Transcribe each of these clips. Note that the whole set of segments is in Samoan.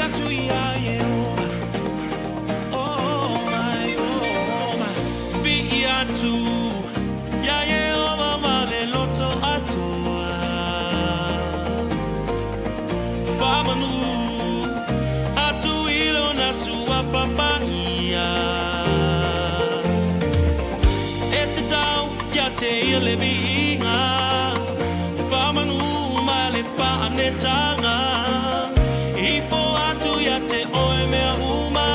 atu iā Ieova. Oh my, oh my. Vi'i atu iā Ieova ma le loto atoa. Faamanu atu i lona suafa paia. E tatau ia te ia le viiga, le faamanu ma le faanetaga. Ifo atu ia te oe mea uma,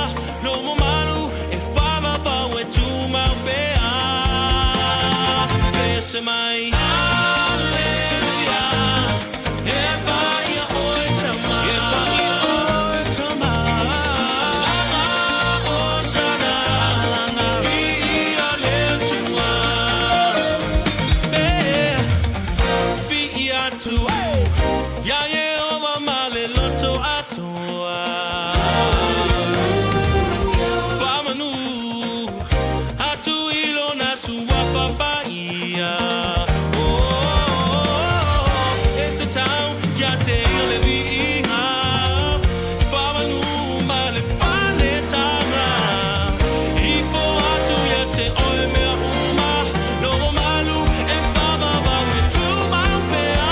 lou mamalu e faavavau e tumau pea. Pese mai. Aleluia, e paia oe Tama. E paia oe Tama. Alaga Hosana, alaga viia le Atua. Viia atu iā Ieova ma le loto atoa. Faamanu atu i lona suafa paia. Oh, e tatau ia te ia le viiga, faamanu ma le fanetaga. Ifo atu ia te oe mea uma, lou mamalu e faavavau e tumau pea.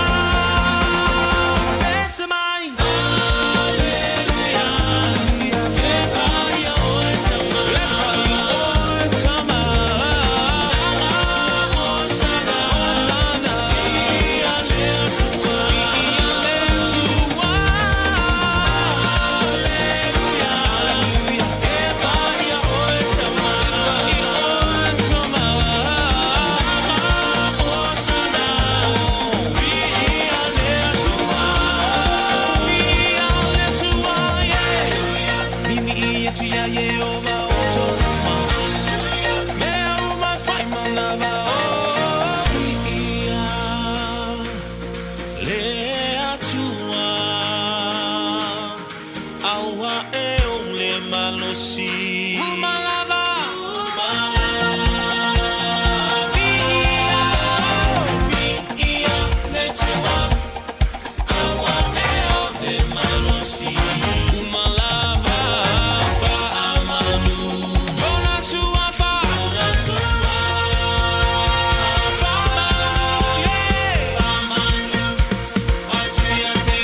Pese mai. Aleluia, e paia oe Tama. E paia oe Tama. Alaga Hosana, Hosana. Viia le Atua. Viia le Atua. Aleluia, Aleluia. E paia oe Tama. E paia oe Tama. Alaga Hosana, Viia le Atua. Viia le Atua, yeah. Viia atu iā Ieova o tōna mea uma whai manava o Viia le Atua aua e o le malosi Uma lava Uma lava Viia Viia le Atua aua e o le malosi Uma lava faamanu Lona suafa Lona suafa Faamanu yeah Faamanu atu ia te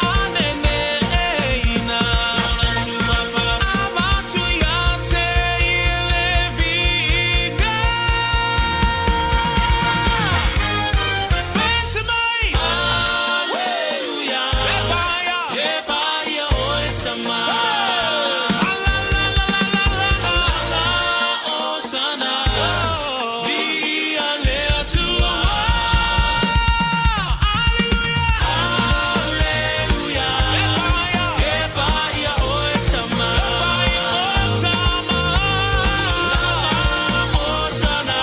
Faaneneina Lona suafa Avatu ia te ia le viiga Pese mai Aleluia E paia E paia oe Tama Alaga Hosana Viia le Atua Aleluia E paia E paia oe Tama E paia oe Tama Alaga Hosana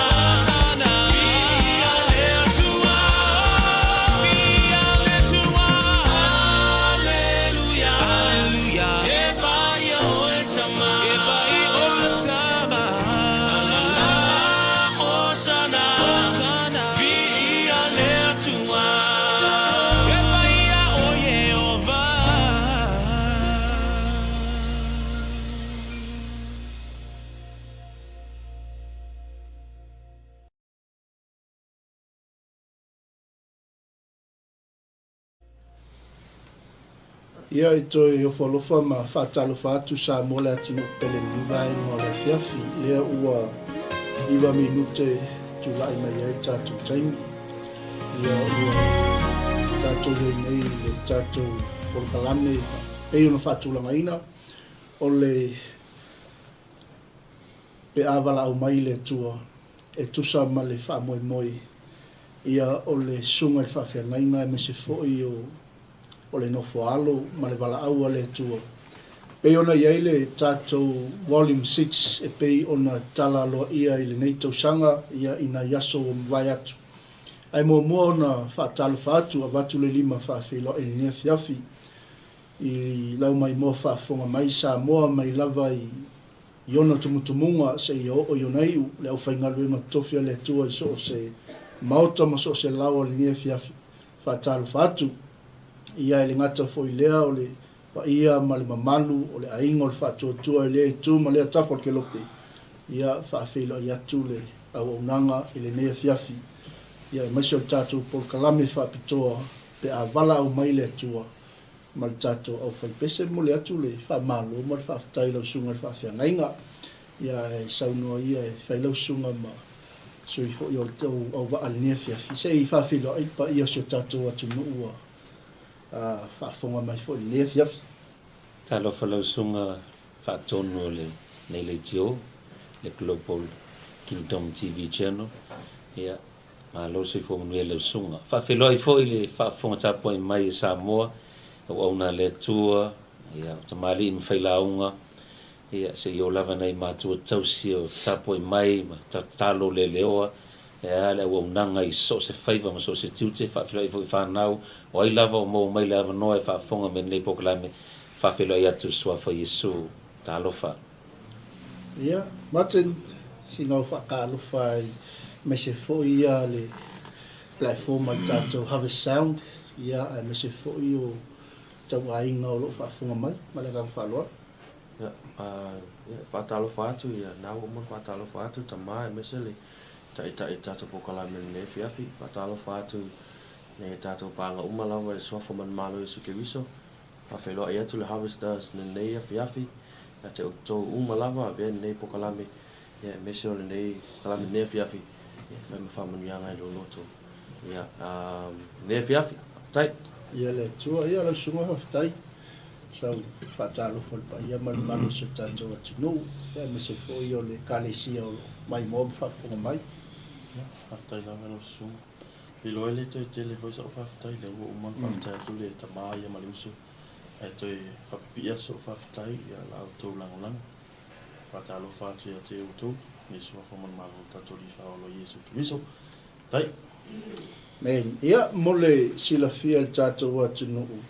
Viia le Atua Viia le Atua Aleluia Aleluia E paia oe Tama E paia oe Tama Alaga Hosana Hosana Viia le Atua E paia o Ieova. Ia e toe ofo alofa ma faatalofa atu Samoa le atunuu pele i lenei vaega o le afiafi, lea ua 9 minute tulai mai ai le tatou taimi. Ia ua tatou i ai nei i le tatou polokalame pei ona faatulagaina o le pe a valaau mai le Atua e tusa ma le faamoemoe ia o le susuga i le faafeagaiga aemaise foi o o le nofo alo ma le valaau a le Atua. Pei ona i ai le tatou Volume Six e pei ona tala aloaia i lenei tausaga ia i nai aso ua mavae atu. Ae muamua ona faatalofa atu, avatu le lima faafeiloai i lenei afiafi i lau maimoa faafofoga mai Samoa mai lava i i ona tumutumuga seia oo i ona iu, le aufaigaluega totofi a le Atua i so o se maota ma so o se laoa i lenei afiafi. Faatalofa atu. Ia e le gata foi i lea o le paia ma le mamalu o le aiga o le Faatuatua i lea itu ma lea tafa o le kelope, ia faafeiloai atu le auaunaga i lenei afiafi, ia aemaise o le tatou polokalame faapitoa pe a valaau mai le Atua ma le tatou aufaipese. E momoli atu le faamalo ma le faafetai i lau Susuga i le Faafeagaiga, ia ae saunoa ia e fai lau susuga ma sui foi o le tou auvaa i lenei afiafi, se i faafeiloai le paia o si o tatou atunuu ua faafofoga mai foi i lenei afiafi. Talofa lau susuga faatonu o lenei leitio, le Global Kingdom TV Channel. Ia, malo le soifua manuia i lau susuga. Faafeiloai foi le faafofoga tapuai mai a Samoa, auauna a le Atua, ia, o tamalii ma failauga, ia, seia oo lava nai matua tausi o tapuai mai ma tatalo leleoa E a le auaunaga i so o se faiva ma so o se tiute, faafeiloai foi fanau, o ai lava o maua mai le avanoa e faafofoga mai lenei polokalame, faafeiloai atu i le Suafa o Iesu. Talofa. Ia, Martin, sina au faatalofa aemaise foi ia le platform a le tatou Harvest Sound, ia aemaise foi o tauaiga o lo o faafofoga mai. Ma le agaga faaaloalo. Ia, faatalofa atu, ia, na ua uma ona faatalofa atu tama aemaise le taitai i le tatou polokalame i lenei afiafi. Faatalofa atu i tatou paaga uma lava i le Suafa ma le Malo o Iesu Keriso. Faafeiloai atu le Harvesters i lenei afiafi ia te outou uma lava avea lenei polokalame, ia, aemaise o lenei polokalame i lenei afiafi, ia, e fai ma faamanuiaga i lou loto, ia, lenei afiafi. Faafetai. Ia le Atua, ia lau Susuga faafetai. Sau faatalofa i le paia ma le mamalu o si o tatou atunuu, aemaise foi o le Ekalesia o lo o maimoa ma faafofoga mai. Ia, faafetai lava i lau susuga. Le iloa e le toe tele foi sau faafetai, lea ua uma ona faafetai atu le tama ia ma le uso, ae toe faapipii atu sou faafetai i la outou lagolago. Faatalofa atu ia te outou, i le Suafa ma le Malo o le tatou Alii Faaola Iesu Keriso. Faafetai. Amen. Ia, mo le silafia e le tatou atunuu,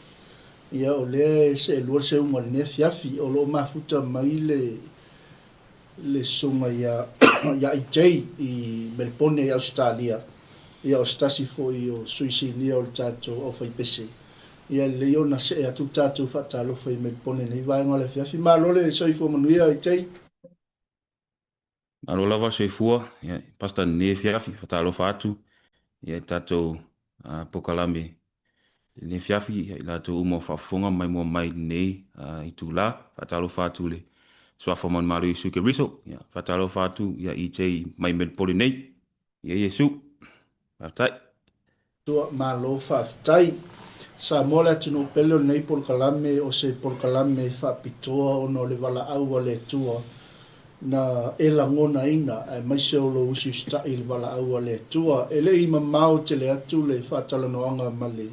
Ia, o lea e seelua le seuga o lenei afiafi. O lo o mafuta mai le le susuga ia ia AJ i Melepone i Ausetalia. Ia, o se tasi foi o sui sinia o le tatou aufaipese. Ia, e lelei ona see atu le tatou faatalofa i Melepone i lenei vaega o le afiafi. Malo le soifua manuia AJ. Malo lava le soifua, ia, Pastor lenei afiafi, faatalofa atu ia i tatou uh, polokalame lenei afiafi, ia, i latou uma o faafofoga maimoa mai lenei uh, itula. Faatalofa atu le suafa manumalo Iesu Keriso, ia, faatalofa atu ia EJ mai Melipoli nei. Ia Iesu. Faafetai. Tua, Malo faafetai. Samoa le atunuu pele o lenei polokalame o se polokalame faapitoa ona o le valaau a le Atua na e lagonaina aemaise o lou usiusitai i le valaau a le Atua. E le i mamao tele atu le faatalanoaga ma le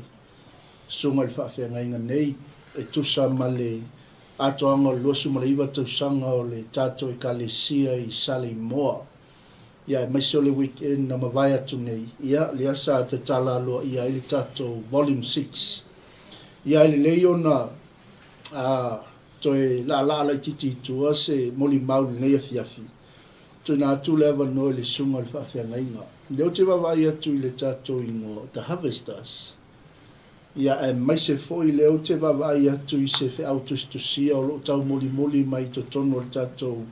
Susuga i le Faafeagaiga nei e tusa ma le atoaga o le 29 tausaga o le tatou Ekalesia i Saleimoa. Ia aemaise o le weekend na mavae atu nei, ia lea sa tatala aloaia ai le tatou Volume Six. Ia e lelei ona a toe laalaa laitiiti i tua se molimau i lenei afiafi, tuuina atu le avanoa i le susuga i le faafeagaiga. Lea ou te vaavaai atu i le tatou igoa o The Harvesters. Ia, aemaise foi lea ou te vaavaai atu i se feau tusitusia o lo o taumolimoli mai i totonu o le tatou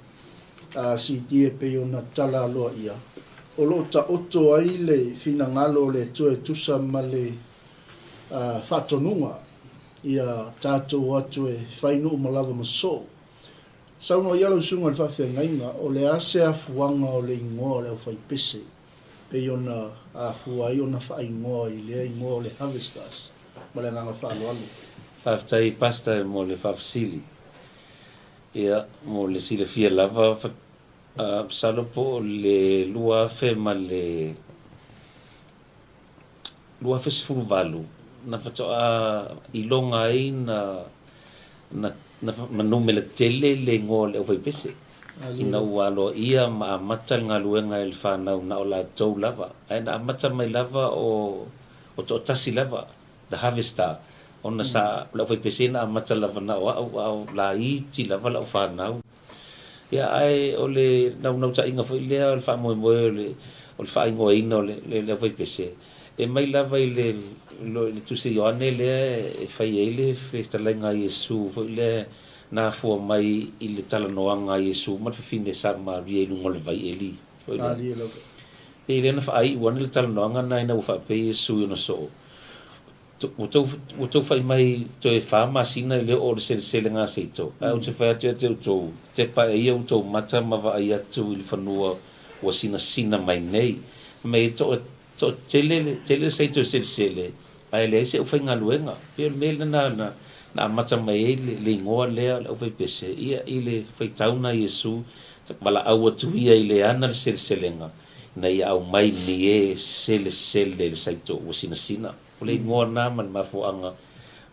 CD e pei ona tala aloaia, o lo o taoto ai le finagalo o le Atua e tusa ma le faatonuga ia tatou o atu e fai nuu ma lava ma soo. Saunoa ia lau susuga i le faafeagaiga, o le a se afuaga o le igoa o le aufaipese? pei ona afua ai ona faaigoa i lea igoa o le Harvesters. Ma le agaga faaaloalo. Faafetai Pastor mo le faafesili. Ia, mo le silafia lava, masalo po o le 2000 ma le 2018 na faatoa iloga ai na na na numera tele le igoa o le aufaipese ina ua aloaia ma amata le galuega e le fanau na o latou lava. Ae na amata mai lava o o toatasi lava, The Harvester, ona sa o le aufaipese na amata lava na o au a o laiti lava lau fanau. Ia, ae o le naunautaiga foi lea o le faamoemoe o le o le faaigoaina o le le aufaipese, E mai lava i le le Tusi a Ioane lea e fai ai le fetalaiga a Iesu foi lea na afua mai i le talanoaga a Iesu ma le fafine Samaria i luga o le vai Eli foi lea. Malie lava. Pei lea na faaiu ane le talanoaga lena ina ua faapea Iesu i ona soo, Ua tou fai mai toe fa masina e le oo le seleselega a seito, ae ou te fai atu ia te outou, tepa e ia outou mata ma vaai atu i le fanua ua sinasina mai nei. Fai mai e toatele tele le seito e selesele, ae leai se aufaigaluega. Pei o le mea lena na amata mai ai le igoa lea o le aufaipese, ia i le faitau na Iesu, valaau atu ia i le ana le seleselega, ina ia aumai ni e selesele i le saito ua sinasina. O le igoa lena ma le mafuaaga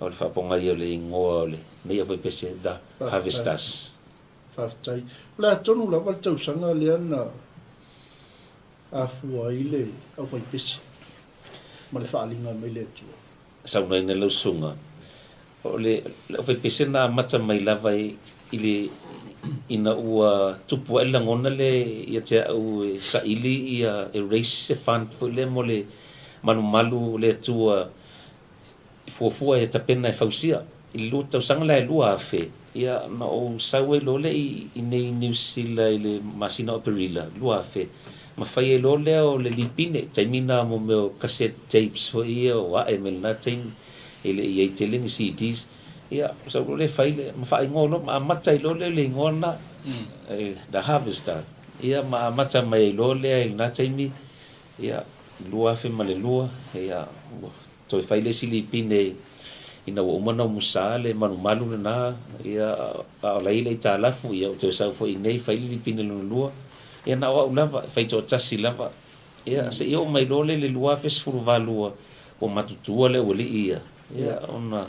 o le faapogai o le igoa o lenei aufaipese, The Harvesters. Faafetai. O le a tonu lava le tausaga lea na afua ai le aufaipese ma le faaaliga mai le Atua. Saunoaina lau susuga, o le aufaipese na amata mai lava i le ina ua tupu ae le lagona lea ia te au e saili ia e raise se fund foi lea mo le malumalu o le Atua e fuafua e tapena e fausia. I le tausaga lea e 2000, ia na ou sau ai loa lea i inei i Niu Sila i le masina o Aperila 2000, ma fai ai loa lea o le lipine, taimi na mo mea o cassette tapes foi ia o ae mai lena taimi, e le i i ai tele ni CDs. Ia, sau loa lea fai le, ma faaigoa loa, ma amata ai loa lea i le igoa lena, The Harvester. Ia, ma amata mai ai loa lea i lena taimi, ia, 2002, ia, ua Toe fai le isi lipine ina ua uma ona umusa le malumalu lena, ia, a o la e i ai le aitalafu, ia ua toe sau foi i inei fai le lipine lona lua. Ia na o au lava, e fai toatasi lava. Ia, se i oo mai loa lea i le 2018, ua matutua le aualii ia, ia, ona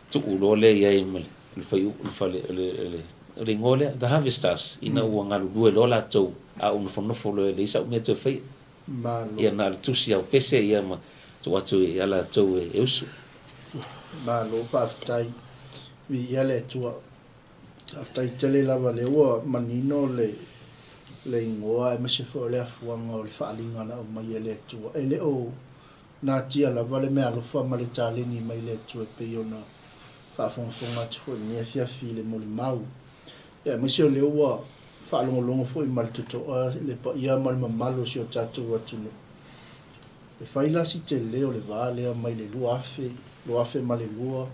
tuu loa lea i ai ma le fuaiupu, le fale, o le, o le igoa lea, The Harvesters, ina ua galulue loa latou, a ou nofonofo loa e leai sau mea e toe faia. Malo. Ia na o le tusi au pese ia ma tuu atu ia latou e usu. Malo faafetai. Viia le Atua. Faafetai tele lava lea ua manino le le igoa aemaise foi o le afuaga o le faaaliga na aumai e le Atua. E le o natia lava le meaalofa ma le taleni mai le Atua e pei ona faafogafoga atu foi i lenei afiafi i le molimau. Ia aemaise o lea ua faalogologo foi ma le totoa le paia ma le mamalu o si o tatou atunuu. E fai la si tele o le va lea mai le 2000, 2002,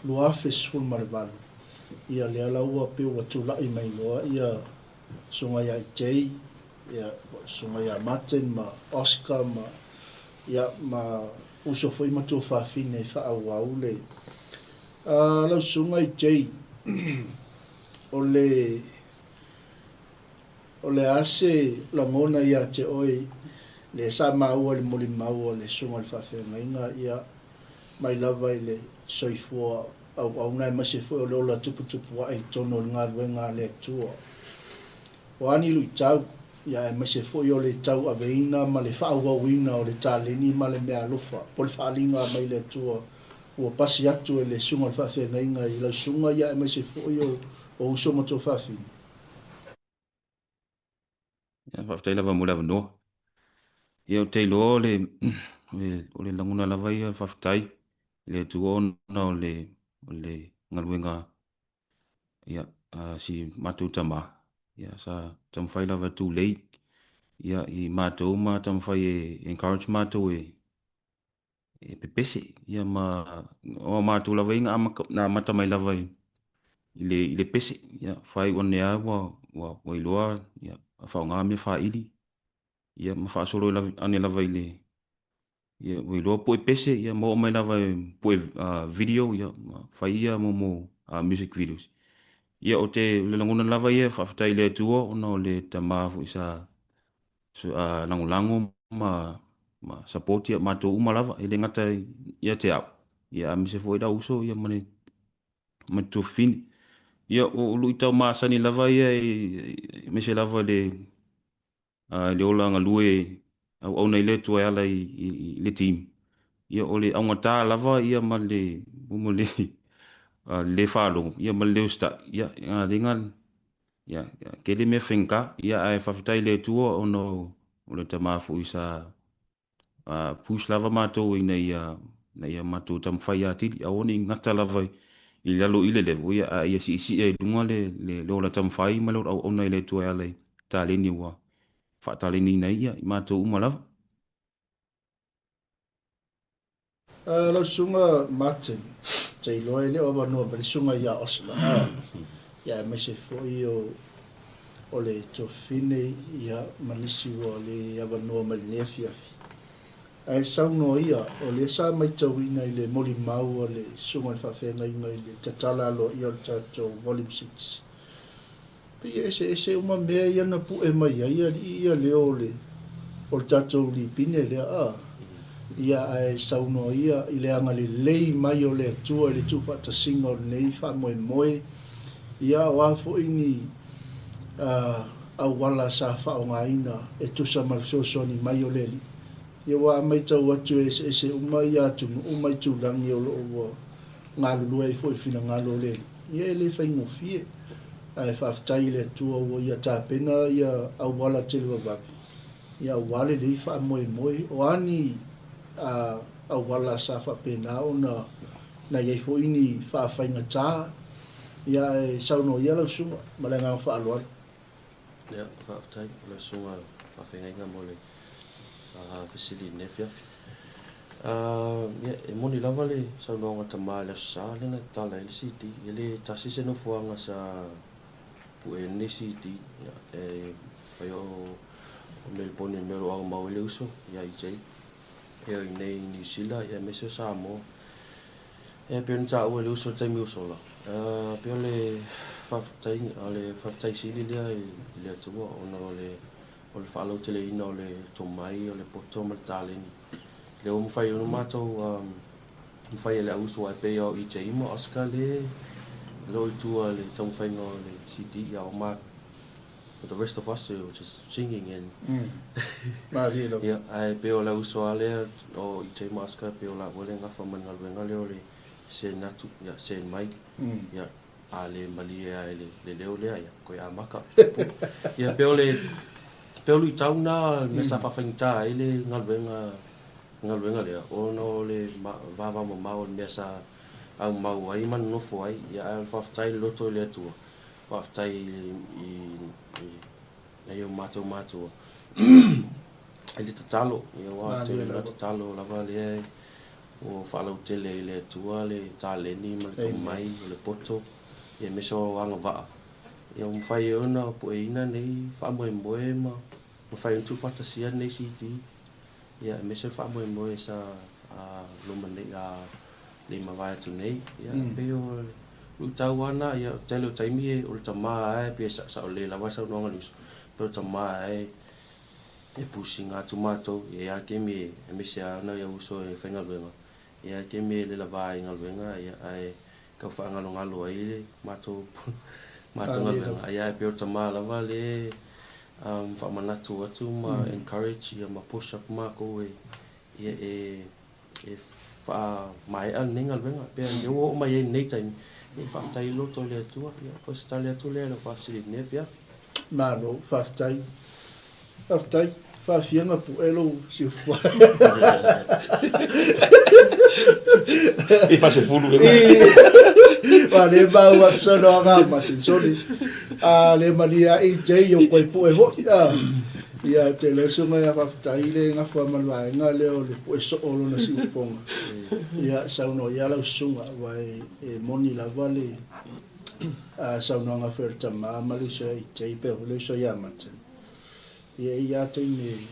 2018, ia lea la ua pei ua tulai mai loa ia Susuga ia Jay, ia Susuga ia Martin ma Oscar ma ia ma uso foi ma tuafafine e faaauau le lau Susuga i Jay. O le O le a se lagona ia te oe lea sa maua i le molimau a le Susuga i le Faafeagaiga, ia, mai lava i le soifua auauna aemaise foi o le ola tuputupuae i totonu o le galuega a le Atua. O a ni luitau, ia, aemaise foi o le tauaveina ma le faaauauina o le taleni ma le meaalofa po o le faaaliga mai le Atua ua pasi atu e le Susuga i le Faafeagaiga i lau susuga, ia, aemaise foi o uso ma tuafafine. Ia, faafetai lava mo le avanoa. Ia, ou te iloa o le, o le lagona lava ia faafetai i le Atua ona o le, o le galuega ia, a si matou tama, ia, sa taumafai lava e tulei ia, i matou ma taumafai e encourage matou e, e pepese ia ma o matou lava ia na amata mai lava i le i le pese ia faaiu ane lava ua ua ua iloa ia faaaoga mea faili ia ma faasolo ane lava i le ia ua iloa pue pese ia ma oo mai lava e pue video ia ma fai ia mo mo music videos ia o te o le lagona lava ia faafetai i le Atua ona o le tama foi sa lagolago ma ma support ia matou uma lava e le gata ia te au ia aemaise foi lau uso ia ma le ma le tuafafine. Ia o luitau masani lava ia aemaise lava le le ola galue auauna i le Atua e ala i, i, i le team. Ia o le augata lava ia ma le ma le le faalogo ia ma le le usitai ia le Ia, tele mea faigata, ia ae faafetai i le Atua ona o le tama foi sa push lava matou ina ia ina ia matou taumafai atili, aua ne i gata lava i lalo i le level, ia, a ia siisii i luga le, le, le ola taumafai ma le ola auauna i le Atua e ala i taleni ua faataleniina ai ia i matou uma lava. Lau Susuga Martin, ou te iloa e le o avanoa mai le susuga ia Oscar, ia aemaise foi o o le Tuafafine ia ma nisi ua le avanoa mai lenei afiafi. Ae saunoa ia, o lea sa matauina i le molimau a le Susuga i le Faafeagaiga i le tatala aloaia o le tatou Volume 6, Pei e eseese uma mea ia na pue mai ai alii ia leo o le o le tatou lipine lea a. Ia ae saunoa ia i le agalelei mai o le Atua i le tuufaatasiga o lenei faamoemoe, ia o a foi ni a auala sa faaaogaina e tusa ma le fesoasoani mai o le Alii. Ia ua matau atu e eseese uma ia atunuu ma itulagi o lo o ua galulue ai foi i le finagalo o le Alii. Ia e le faigofie, ae faafetai i le Atua ua Ia tapena ia auala televavave, ia aua lelei faamoemoe. O a ni auala sa faapena ona na i ai foi ni faafaigata, ia ae saunoa ia lau susuga ma le agaga faaaloalo. Ia, faafetai i lau susuga faafeagaiga mo le fesili i lenei afiafi. Ia, e moni lava le saunoaga a Tama i le Aso Sa lea na tatala ai le CD. E le tasi se nofoaga sa pue ai lenei CD. Ia, e fai o Melebone i le mea o lo o aumau ai le uso ia EJ. Ia, i inei i Niu Sila, ia aemaise o Samoa. E pei ona taua e le uso i le taimi ua sola, e pei o le faafetai, o le faafetai sili lea i le Atua ona o le o le faalauteleina o le tomai, o le poto ma le taleni. Lea ua mafai ai ona matou mafai e le au uso aua e pei lava o EJ ma Oscar lea o lo o i tua i le taumafaiga o le CD, a o matou the rest of us were just singing and Malie lava. Ia, ae pei o le uso lava lea o EJ ma Oscar pei o laua lea e gafa ma le galuega lea o le send atu, ia send mai. Ia, a le malie lava i le leo lea, ia toe amata. Ia pei o le pei o luitau na le mea sa faafaigata ai le galuega galuega lea ona o le vavao mamao o le mea sa aumau ai ma nonofo ai. Ia ae o le faafetai i le loto i le Atua Faafetai i nai o matou matua i le tatalo, aua ou te iloa tatalo lava lea ua faalautele i le Atua le taleni ma le tomai o le poto aemaise o agavaa ua mafai ai ona pueina nei faamoemoe ma mafai ai ona tuufaatasia lenei CD. Ia, aemaise o le faamoemoe sa loma nei, le i mavae atu nei. Ia, pei o le luitau lava lena, ia, o le tele o taimi o le tama lava e pei e saolele lava le saunoaga a le uso, pei o le tama lava e pusiga atu matou, e i ai lava taimi aemaise lava nai ou uso e faigaluega, e i ai lava taimi e lelava ai i galuega, ia, ae tau faagalogalo ai le matou matou galuega. Ia ae pei o le tama lava lea e faamanatu atu ma encourage ia ma push atu matou e ia e e faamaea lenei galuega. Pei o lea ua oo mai ai i lenei taimi, ia faafetai loto i le Atua. Ia o se tali atu lea i lau faafesili i lenei afiafi. Malo, faafetai. Faafetai. Faafiaga pue lou siufoa. I faasefulu le. Wa le mau atu saunoaga a Martin sole. A le malie a EJ o koe pue foi. Ia te iloa susuga ia faafetai le gafa ma le vaega lea o le pue soo o lona siufofoga. Ia saunoa ia lau susuga aua e moni lava le saunoaga foi a le tama ma le uso ia EJ pea foi le uso ia Martin. Ia e i ai lava taimi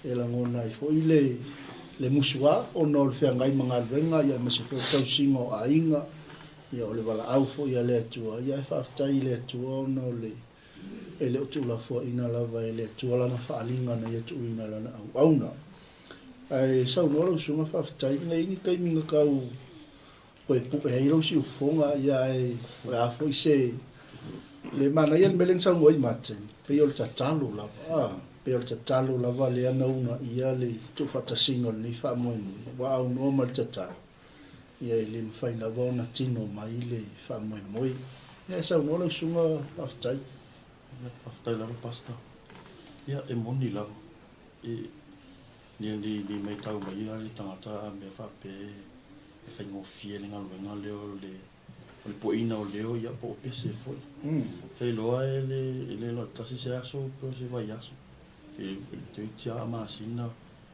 e lagona ai foi le le musuā ona o le feagai ma galuega ia aemaise foi o le tausiga o aiga, ia o le valaau foi a le Atua. Ia ae faafetai i le Atua ona o le e le o tuulafoaiina lava e le Atua lana faaaliga na ia tuuina i lana auauna. Ae saunoa lau susuga faafetai na i ai ni taimi na tau Toe pue ai lou siufofoga, ia ae o le a foi se... Le manaia le mea lea na saunoa ai Martin, pei o le tatalo lava, a, pei o le tatalo lava lea na uunaia le tuufaatasiga o lenei faamoemoe, ua aunoa ma le tatalo, ia e le mafai lava ona tino mai le faamoemoe. Ia e saunoa lau susuga, faafetai. Ia, faafetai lava Pastor. Ia, e moni lava, e. Ne ne maitau mai a le tagata a mea faapea e faigofie le galuega lea o le o le pueina o leo ia po o pese foi. Ou te iloa e le e le tasi se aso po o se vaiaso. E toeitiiti lava masina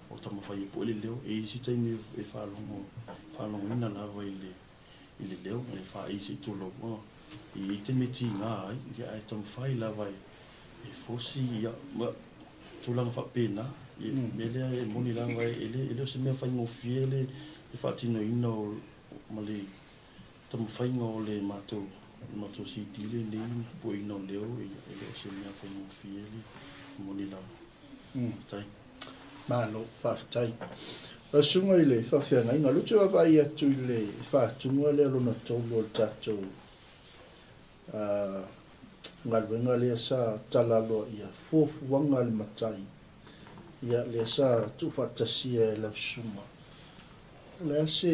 o taumafai e pue le leo. E i ai isi taimi e faalogo faalogoina lava i le i le leo, e faaii se i tulou, e i ai taimi e tiga ai, ia ae taumafai lava e fosi ia ma tulaga faapena. Ia, le mea lea e moni lava e le e le o se mea faigofie le faatinoina o ma le taumafaiga o le matou le matou CD lenei, pueina o leo, ia e le o se mea faigofie le moni lava. Faafetai. Malo, faafetai. Lau Susuga i le Faafeagaiga, o lea ou te vaavaai atu i le faatuga lea lona tolu o le tatou galuega lea sa tala aloaia, fuafuaga a le matai, ia, lea sa tuufaatasia e lau Susuga. O le a se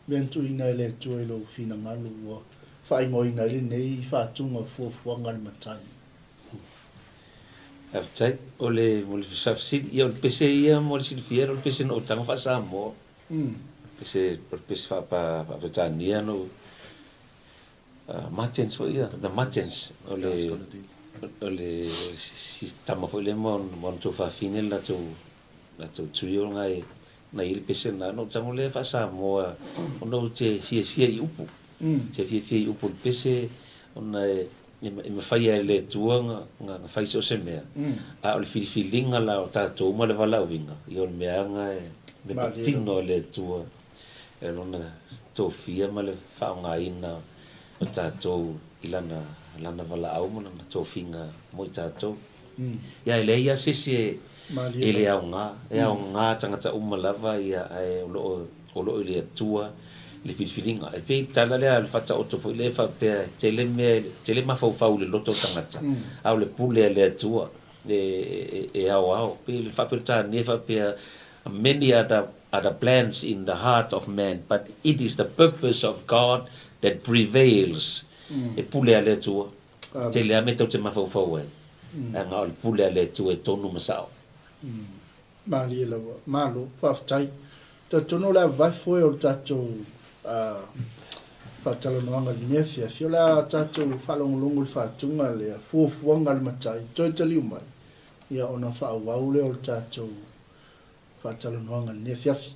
mea na tuuina e le Atua i lou finagalo ua faaigoaina ai lenei faatuga o fuafuaga a le matai? Faafetai. O le mo le faafesili, ia o le pese ia mo le silafia, o le pese na ou tago faa-Samoa. Pese, o le pese faa-Peretania na ou Martins foi ia, the Martins, o le, o le si tama foi lea ma ona tuafafine le latou, latou trio lena e, na i ai le pese lena, ona ou tago lea faa-Samoa ona ou te fiafia i upu. Te fiafia i upu o le pese ona e, e mafai lava e le Atua ona fai so o se mea, a o le filifiliga la o tatou ma le valaauina, ia o le mea lava lena e mea patino a le Atua e Lona tofia ma le faaaogaina o tatou i Lana, Lana valaau ma Lana tofiga mo i tatou. Ia e leai lava se isi e, e le aoga, e aoga tagata uma lava ia ae o lo o, o lo o i le Atua le filifiliga. E pei le tala lea, le faataoto foi lea e faapea e tele mea, e tele mafaufau i le loto o le tagata, a o le pule a le Atua e, e aoao. E pei le faa-Peretania e faapea, Many are the, are the plans in the heart of man, but it is the purpose of God that prevails. E pule a le Atua. Tele lava mea tatou te mafaufau ai, ae na o le pule a le Atua e tonu ma sao. Malie lava. Malo, faafetai. Talitonu o le a vavae foe o le tatou faatalanoaga i lenei afiafi, o le a tatou faalogologo i le faatuga lea, fuafuaga a le matai, toe taliu mai, ia ona faaauau lea o le tatou faatalanoaga i lenei afiafi.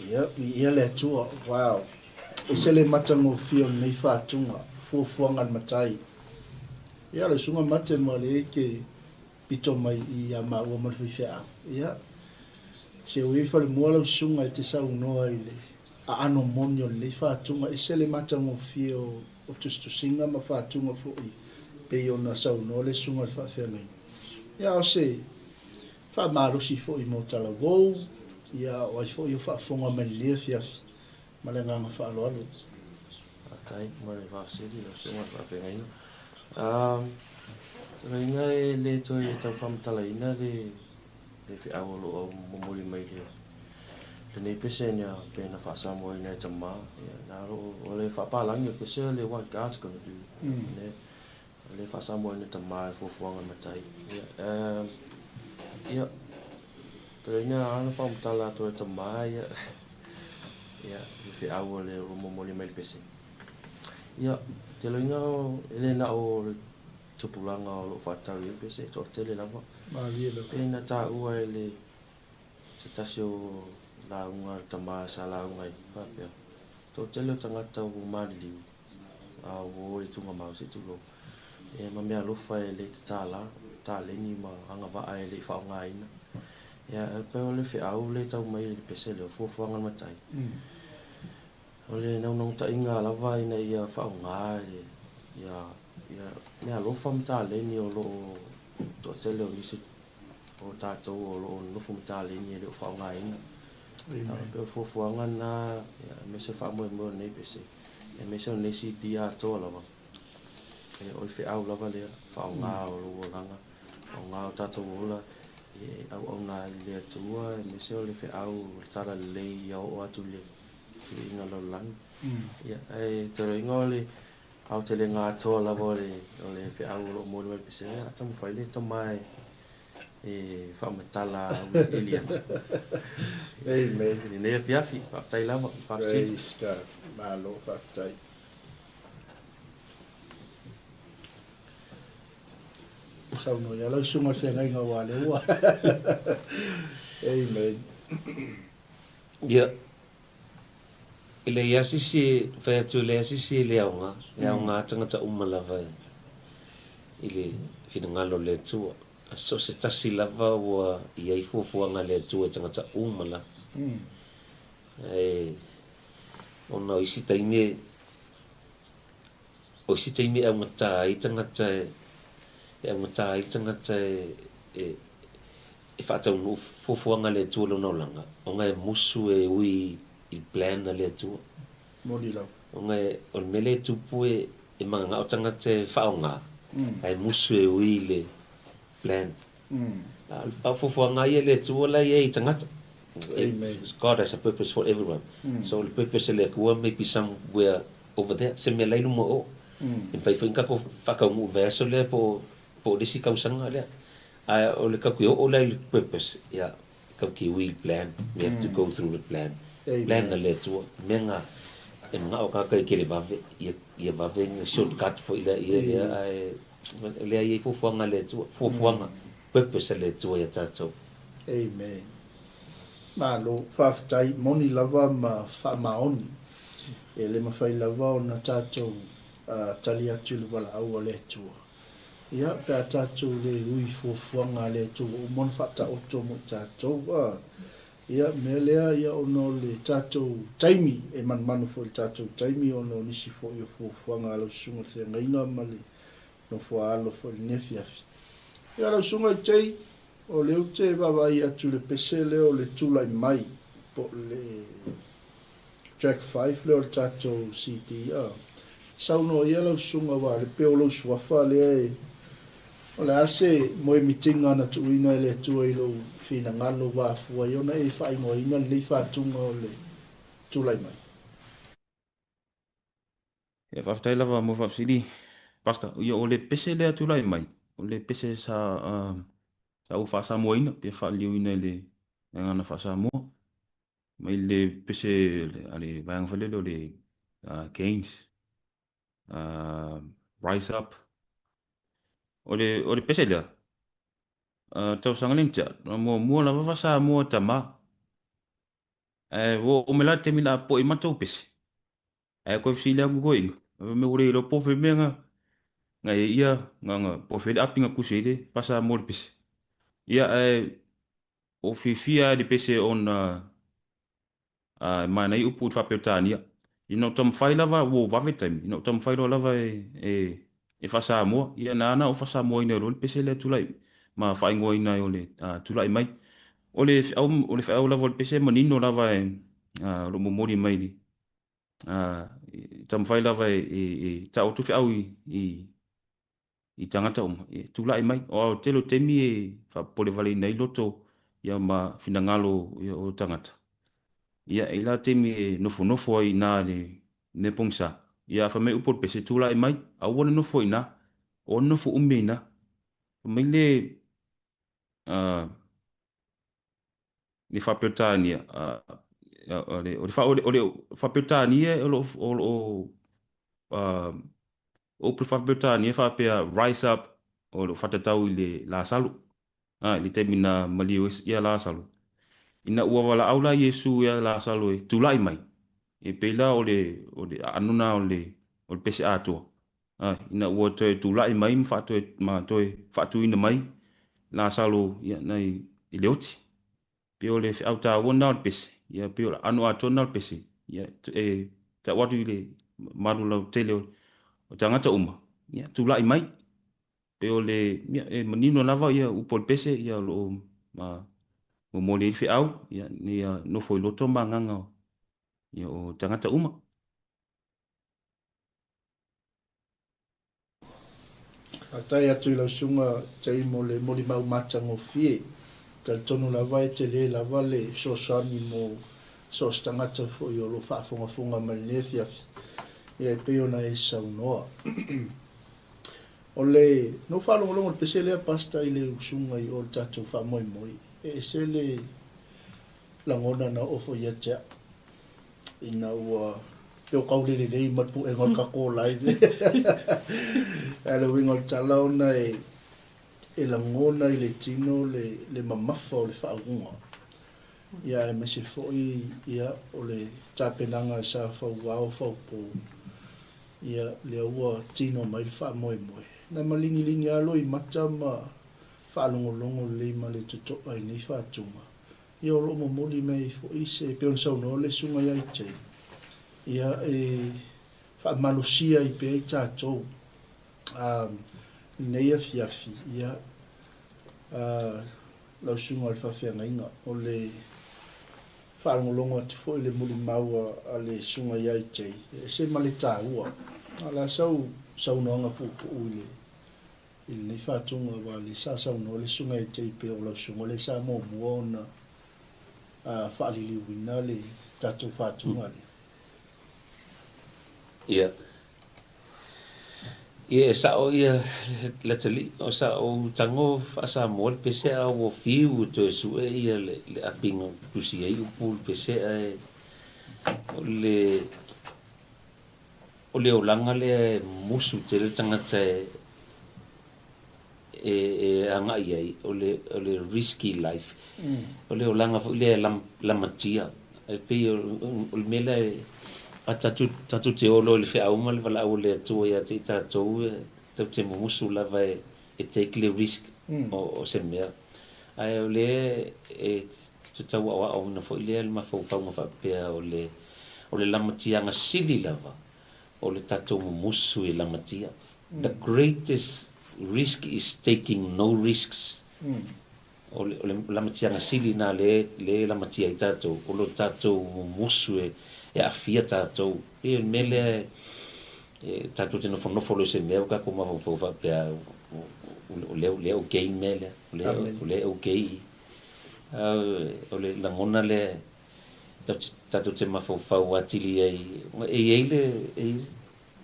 Ia, viia le Atua. Wow. Ese le matagofie o lenei faatuga, fuafuaga a le Matai. Ia, lau Susuga Martin, ua lea e te pito mai i ia maua ma le faifeau. Ia, se ua i ai falemua lau susuga e te saunoa i le aano moni o lenei faatuga. Ese le matagofie o tusitusiga ma faatuga foi pei ona saunoa le susuga i le faafeagaiga. Ia, o se faamalosi foi mo talavou, ia, o ai foi o faafofoga mai i lenei afiafi. Ma le agaga faaaloalo. Faafetai mo le faafesili lau Susuga i le Faafeagaiga. Fetalaiga e le toe tau faamatalaina le le feau o lo o momoli mai i lenei pese ina pei ona faasamoaina e tama. Ia na o lo o le faapalagi o le pese o le what God's gonna do. Le le faasamoaina e tama e fuafuaga a le matai. Ia ia Fetalaiga a na faamatala atu e tama ia ia le feau o le momoli mai le pese. Ia, teloiga e le na o le tupulaga o lo o faatatau i ai le pese, e toatele lava. Malie lava. Pei na taua e le se tasi o lauga a le tama sa lauga ai, faapea, toatele o tagata ua maliliu, a ua o i tugamau se i tulou, ia ma meaalofa e le i tatala, taleni ma agavaa e le i faaaogaina. Ia, e pei o le feau lea e tau mai i le pese lea, o fuafuaga a le matai. O le naunautaiga lava ina ia faaaoga ia ia meaalofa ma taleni o lo o toatele o nisi o tatou o lo o nonofo ma taleni e le o faaaogaina. E pei o le fuafuaga lena, aemaise o le faamoemoe o lenei pese, aemaise o lenei CD atoa lava. O le feau lava lea, faaaoga o lou olaga, faaaoga o tatou ola e auauna ai i le Atua, aemaise o le feau o le talalelei ia oo atu i le viiga lalolagi. Ia, ae taloina o le aotelega atoa lava o le, o le feau o lo o momoli mai i le pese, a taumafai le tama e, e faamatala auiliili atu. Amen. I lenei afiafi, faafetai lava, faafesili. Praise God. Malo, faafetai. Saunoa ia lau susuga i le feagaiga aua lea ua. Amen. Ia, e leai lava se isi e fai atu, e leai lava se isi e le aoga. E aoga tagata uma lava i le finagalo o le Atua. So o se tasi lava ua i ai fuafuaga a le Atua i tagata uma lava. Ae ona o isi taimi e, o isi taimi e augata ai tagata e, e augata ai le tagata e, e, e faataunuu fuafuaga a le Atua i lona olaga, ona e musu e ui i le plan a le Atua. Moni lava. Ona e, o le mea lea e tupu e, e mananao tagata e faaaoga, ae musu e ui i le plan. A o fuafuaga lava ia a le Atua la e i ai i tagata. Amen. God has a purpose for everyone. So o le purpose a le Atua may be somewhere over there, se mea la i luma o o. E mafai foi ona tatou faataunuu i le vaiaso lea po o, po o le isi tausaga lea. Ae o le tatou te oo la i le purpose, ia, tatou te ui i le plan. We have to go through the plan. Plan a le Atua. Mea na e manao tagata e televave, ia, ia vave ni shortcut foi lea ia lea, ae lea e i ai fuafuaga a le Atua, fuafuaga, purpose a le Atua ia tatou. Amen. Malo, faafetai, moni lava ma faamaoni. E le mafai lava ona tatou tali atu i le valaau a le Atua. Ia, pe a tatou le ui i fuafuaga a le Atua ua uma ona faataoto mo i tatou. A, ia, mea lea, ia, ona o le tatou taimi, e manumanu foi i le tatou taimi ona o nisi foi o fuafuaga a lau Susuga i le Feagaiga ma le nofoaalo foi i lenei afiafi. Ia, lau Susuga i Tei, O lea ou te vaavaai atu i le pese lea o le tulai mai po o le track five lea o le tatou CD a. Saunoa ia lau susuga aua o le pei o lou suafa lea e o le a se moemitiga na tuuina e le Atua i lou finagalo ua afua ai ona e faaigoaina lenei faatuga o le tulai mai. Ia faafetai lava mo faafesili Pastor. Ia o le pese lea tulai mai, o le pese sa sa ou faasamoaina pe faaliliuina i le gagana faasamoa mai le pese a le vaega foi lele o le Gains Rise Up. O le o le pese lea tausaga lea na tea, na muamua lava faasamoa tama. Ae ua oo mai la le taimi o le a popoe ai matou pese, ae toe fesili atu toeaiina, fai mai ua le iloa po o fea mea na na i ai ia na na po o fea le api na tusi ai le faa-Samoa i le pese. Ia ae ua ou fiafia lava i le pese ona A e manaia upu i le faa-Peretania. Ina ua taumafai lava, ua vave le taimi, ina ua taumafai loa lava e, e faa-Samoa, ia na ala ona ou faa-Samoaina ai loa le pese lea tulai, ma faaigoaina ai o le tulai mai. O le feau, o le feau lava o le pese e manino lava e, o lo o momoli mai i le, e taumafai lava e, e, e tau atu feau i, i, i tagata uma e tulai mai. O le tele o taimi e faapopolevaleina ai loto ia ma finagalo ia o tagata. Ia e i la taimi e nofonofo ai ina le mea pogisa. Ia a fai mai upu o le pese, tulai mai, aua le nofo i ina, aua le nofo umi ai ina. Fai mai le le faa-Peretania, o le, o le faa-Peretania o lo o, o lo o O upu faa-Peretania faapea rise up o lo o faatatau i le Lasalo, a, i le taimi na maliu ai ia Lasalo. Ina ua valaau la Iesu ia Lasalo e tulai mai, e pei la o le, o le aano na o le, o le pese atoa. A, ina ua toe tulai mai ma faatoe, ma toe faatuina mai Lasalo ia, nai, i le oti. Pei o le feau taua lena o le pese, ia pei o le aano atoa lena o le pese, ia e tau atu i le malu lautele o tagata uma, ia tulai mai. Pei o le, ia e manino lava ia upu o le pese, ia o lo o ma momoli ai le feau, ia ina ia nofo i loto ma agaga ia o tagata uma. Faafetai atu i lau Susuga Jay mo le molimau matagofie. Talitonu lava e tele lava le fesoasoani mo so o se tagata foi o lo o faafogafoga mai lenei afiafi, ia e pei ona e saunoa. O le, na ou faalogologo i le pese lea Pastor i le usuga i o i le tatou faamoemoe, e ese le lagona na oo foi ia te au. Ina ua pei o kaulele lelei ma le puega o le tatou live. Ae o le uiga o le tala ona e e lagona i le tino le le mamafa o le faauuga. Ia aemaise foi ia o le tapenaga sa fauao faupo ia lea ua tino mai le faamoemoe. Na malingiligi lava loimata ma faalogologo lelei ma le totoa i nei faatuga. Ia o lo o momoli mai ai foi se, e pei ona saunoa le Susuga ia Jay, ia e faamalosia ai pea i tatou lenei afiafi, ia lau Susuga i le Faafeagaiga, o le faalogologo atu foi i le molimau a le Susuga ia Jay, e ese ma le taua. O le a sau saunoaga puupuu i le i lenei faatuga aua o lea sa saunoa le Susuga ia JP o lau Susuga lea sa muamua ona faaliliuina le tatou faatuga lea. Ia. Ia e sao ia Letalii, o sa ou tago faa-Samoa le pese a ua fiu e toe sue ia le api na tusi ai upu le pese ae o le O le olaga lea e musu tele le tagata e e agai i ai, o le o le risky life. O le olaga foi lea e lamatia. E pei o le mea lea a tatou tatou te o loa i le feau ma le valaau a le Atua ia te i tatou, e tatou te mumusu lava e e take le risk o se mea. Ae o lea e tatau aoaoina foi lea le mafaufauga faapea o le o le lamatiaga sili lava o le tatou mumusu i lamatia. The greatest risk is taking no risks. O le o le lamatiaga sili lena lea lea e lamatia ai tatou, o lo tatou mumusu e e aafia tatou. E pei o le mea lea e tatou te nofonofo loa i se mea ua tatou mafaufau faapea o lea o lea e okay le mea lea, o lea o lea e okay i. A o le lagona lea tatou te mafaufau atili ai, e i ai le, e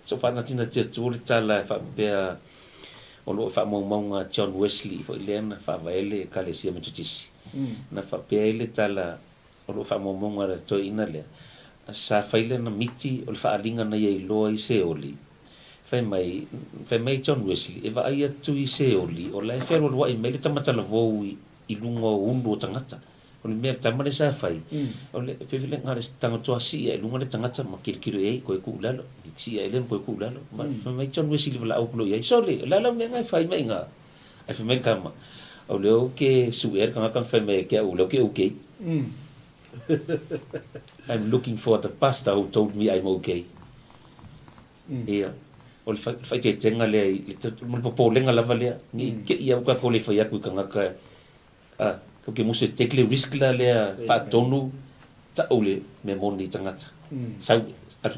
sa ou faanatinati atu le tala e faapea o lo o faamaumauga a John Wesley foi lea na faavae le Ekalesia Metotisi. Na faapea ai le tala o lo o faamaumauga a le toeaina lea, sa fai lana miti o le faaaliga na ia iloa i Seoli. Fai mai, fai mai John Wesley, e vaai atu i Seoli o la e fealualuai mai le tama talavou i luga o ulu o tagata. O le mea le tama lea sa fai, o le pei foi lea na o le tago toa sii ae i luga le tagata ma tilotilo i ai toe tuu i lalo, sii ae lea ma toe tuu i lalo. Ma fai mai John Wesley valaau atu loa i ai, Sole, o le a lau mea lena e fai mai i ina? Ae fai mai le tama, O lea ou te suea le tagata ma fai mai ia te au o lea ou te okay. I'm looking for the pastor who told me I'm okay. Ia, o le faaeteetega lea i le, ma le popolega lava lea, ne i te i lava ua tatou le fai atu i tagata, a, tatou te musu e take le risk la lea faatonu tau le mea moni i tagata. Sau,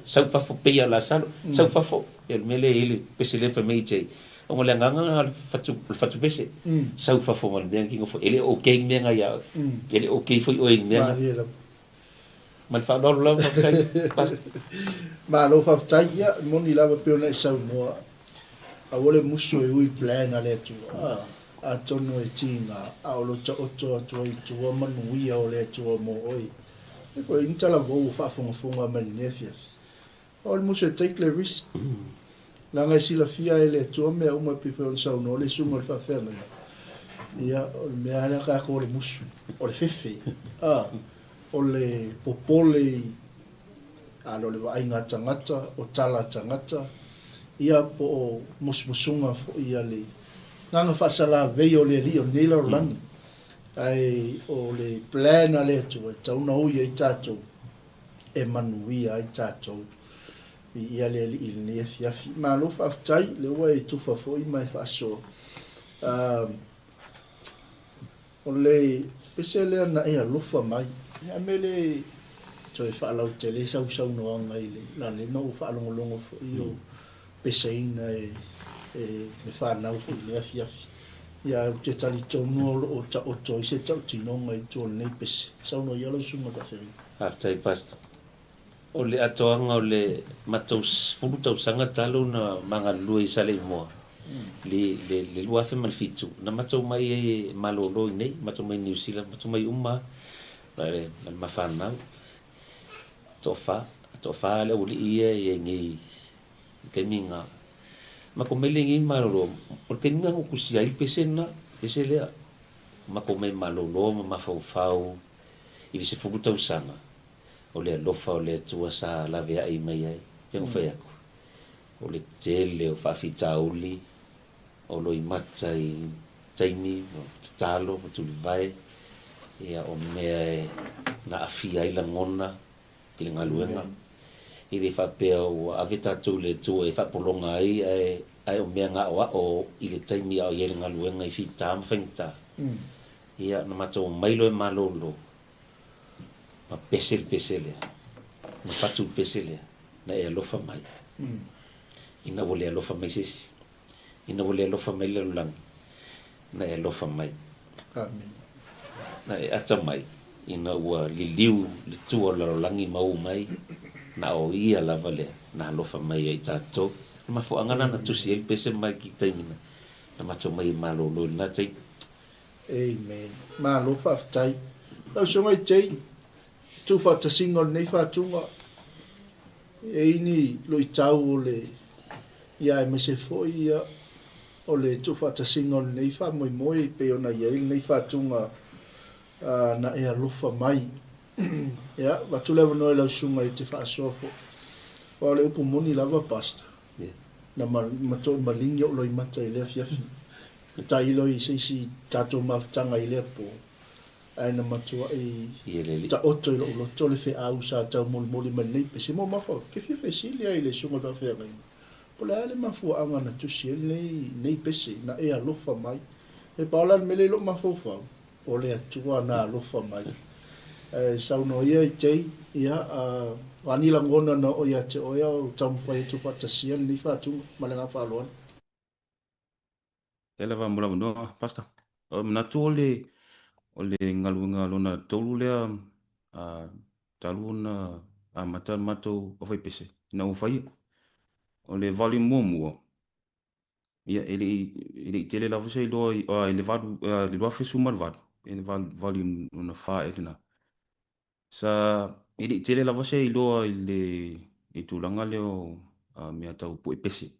sau i fafo, pei lava o Lasalo, sau i fafo, ia o le mea lea e i ai le pese lea na fai mai ai Jay, ona o le agaga lena o le fatu, o le fatupese, sau i fafo ma le mea na kino foi, e le o okay le mea lena ia oe, e le o okay foi oe i le mea lena. Ma le faaaloalo lava, faafetai Pastor. Malo faafetai, ia e moni lava pei ona e saunoa, aua le musu e ui plan a le Atua, a, atonu e tiga, a o lo taoto atu ai i tua manuia o le Atua mo oe. E foi ni talavou ua faafogafoga mai lenei afiafi. O le musu e take le risk. Leaga e silafia e le Atua mea uma e pei foi ona saunoa le Susuga o le Faafeagaiga. Ia, o le mea lava lea tatou o le musu, o le fefe, a, o le popole i, a o le vaaiga a tagata, o tala a tagata, ia, po o musumusuga foi a le agaga faasalavei o le Alii o lenei lalolagi. Ae o le plan a le Atua e tatau ona ui ai tatou e manuia ai tatou. Viia le Alii i lenei afiafi. Malo faafetai, lea ua e tufa foi ma e faasoa. O le pese lea na e alofa mai. A mea le toe faalautele sau saunoaga i le lale na ou faalogologo foi o peseina e le fanau foi i lea afiafi. Ia ae ou te talitonu o lo o taoto ai se tautinoga i tua o lenei pese. Saunoa ia lau Susuga Faafeagaiga. Faafetai Pastor. O le atoaga o le matou 10 tausaga talu na ma galulue i Saleimoa i le 2007, na matou mai ai e malolo i inei, matou mai Niu Sila, matou mai uma lava ma le ma fanau, toafa, toafa le aualii ia e i ai nei i le taimi lena. Matou mai lea i inei malolo, o le taimi lena na ou tusia ai le pese lena, pese lea. Matou mai malolo ma mafaufau i le 10 tausaga O le alofa o le Atua sa laveai mai ai, pei ona fai atu, o le tele o faafitauli o loimata i taimi o tatalo ma tulivae, ia o mea e na aafia ai lagona i le galuega. E le faapea ua ave tatou i le Atua e faapologa ai, ae, ae o mea na aoao i le taimi a o i ai le galuega i fita ma faigata. Ia, na matou omai loa e malolo, ma pese le pese lea, ma fatu le pese lea, na e alofa mai, ina ua le alofa mai se isi, ina ua le alofa mai le lalolagi, na e alofa mai. Amen. Na e ata mai, ina ua liliu le tua o le lalolagi ma u mai, na o Ia lava lea na alofa mai ai i tatou. O le mafuaaga lena na tusi ai le pese mai ki taimi na, na matou mai e malolo i lena taimi. Amen. Malo faafetai. Lau Susuga i Jay, tuufaatasiga o lenei faatuga, e i ai ni luitau o le, ia aemaise foi ia o le tuufaatasiga o lenei faamoemoe e pei ona i ai lenei faatuga na e alofa mai. Ia, avatu le avanoa i lau susuga e te faasoa foi. Aua o le upu moni lava Pastor, na mato'i maligi ou loimata i lea afiafi. Na tailo i se isi tatou mafutaga i lea po, ae na matuai taoto i lou loto le feau sa taumolimoli mai lenei pese. Mo mafaufau, ke fia fesili ai i le Susuga i le Faafeagaiga, po o le a le mafuaaga na tusi ai lenei pese, na e alofa mai. E pau la le mea lea i lou mafaufau, o le Atua na alofa mai. Ae saunoa ia i Jay, ia, o a ni lagona na oo ia te oe a o taumafai atu faatasia lenei faatuga. Ma le agaga faaaloalo. Faafetai lava mo le avanoa, Pastor. E manatu o le, o le galuega lona tolu lea talu ona amata le matou aufaipese ina ua faia. O le volume muamua, ia, e le i, e le i tele lava se iloa i, i le valu, le 2018, e le volume lona fa ea lena. Sa, e le i tele lava se iloa i le, i tulaga lea o mea tau puepese.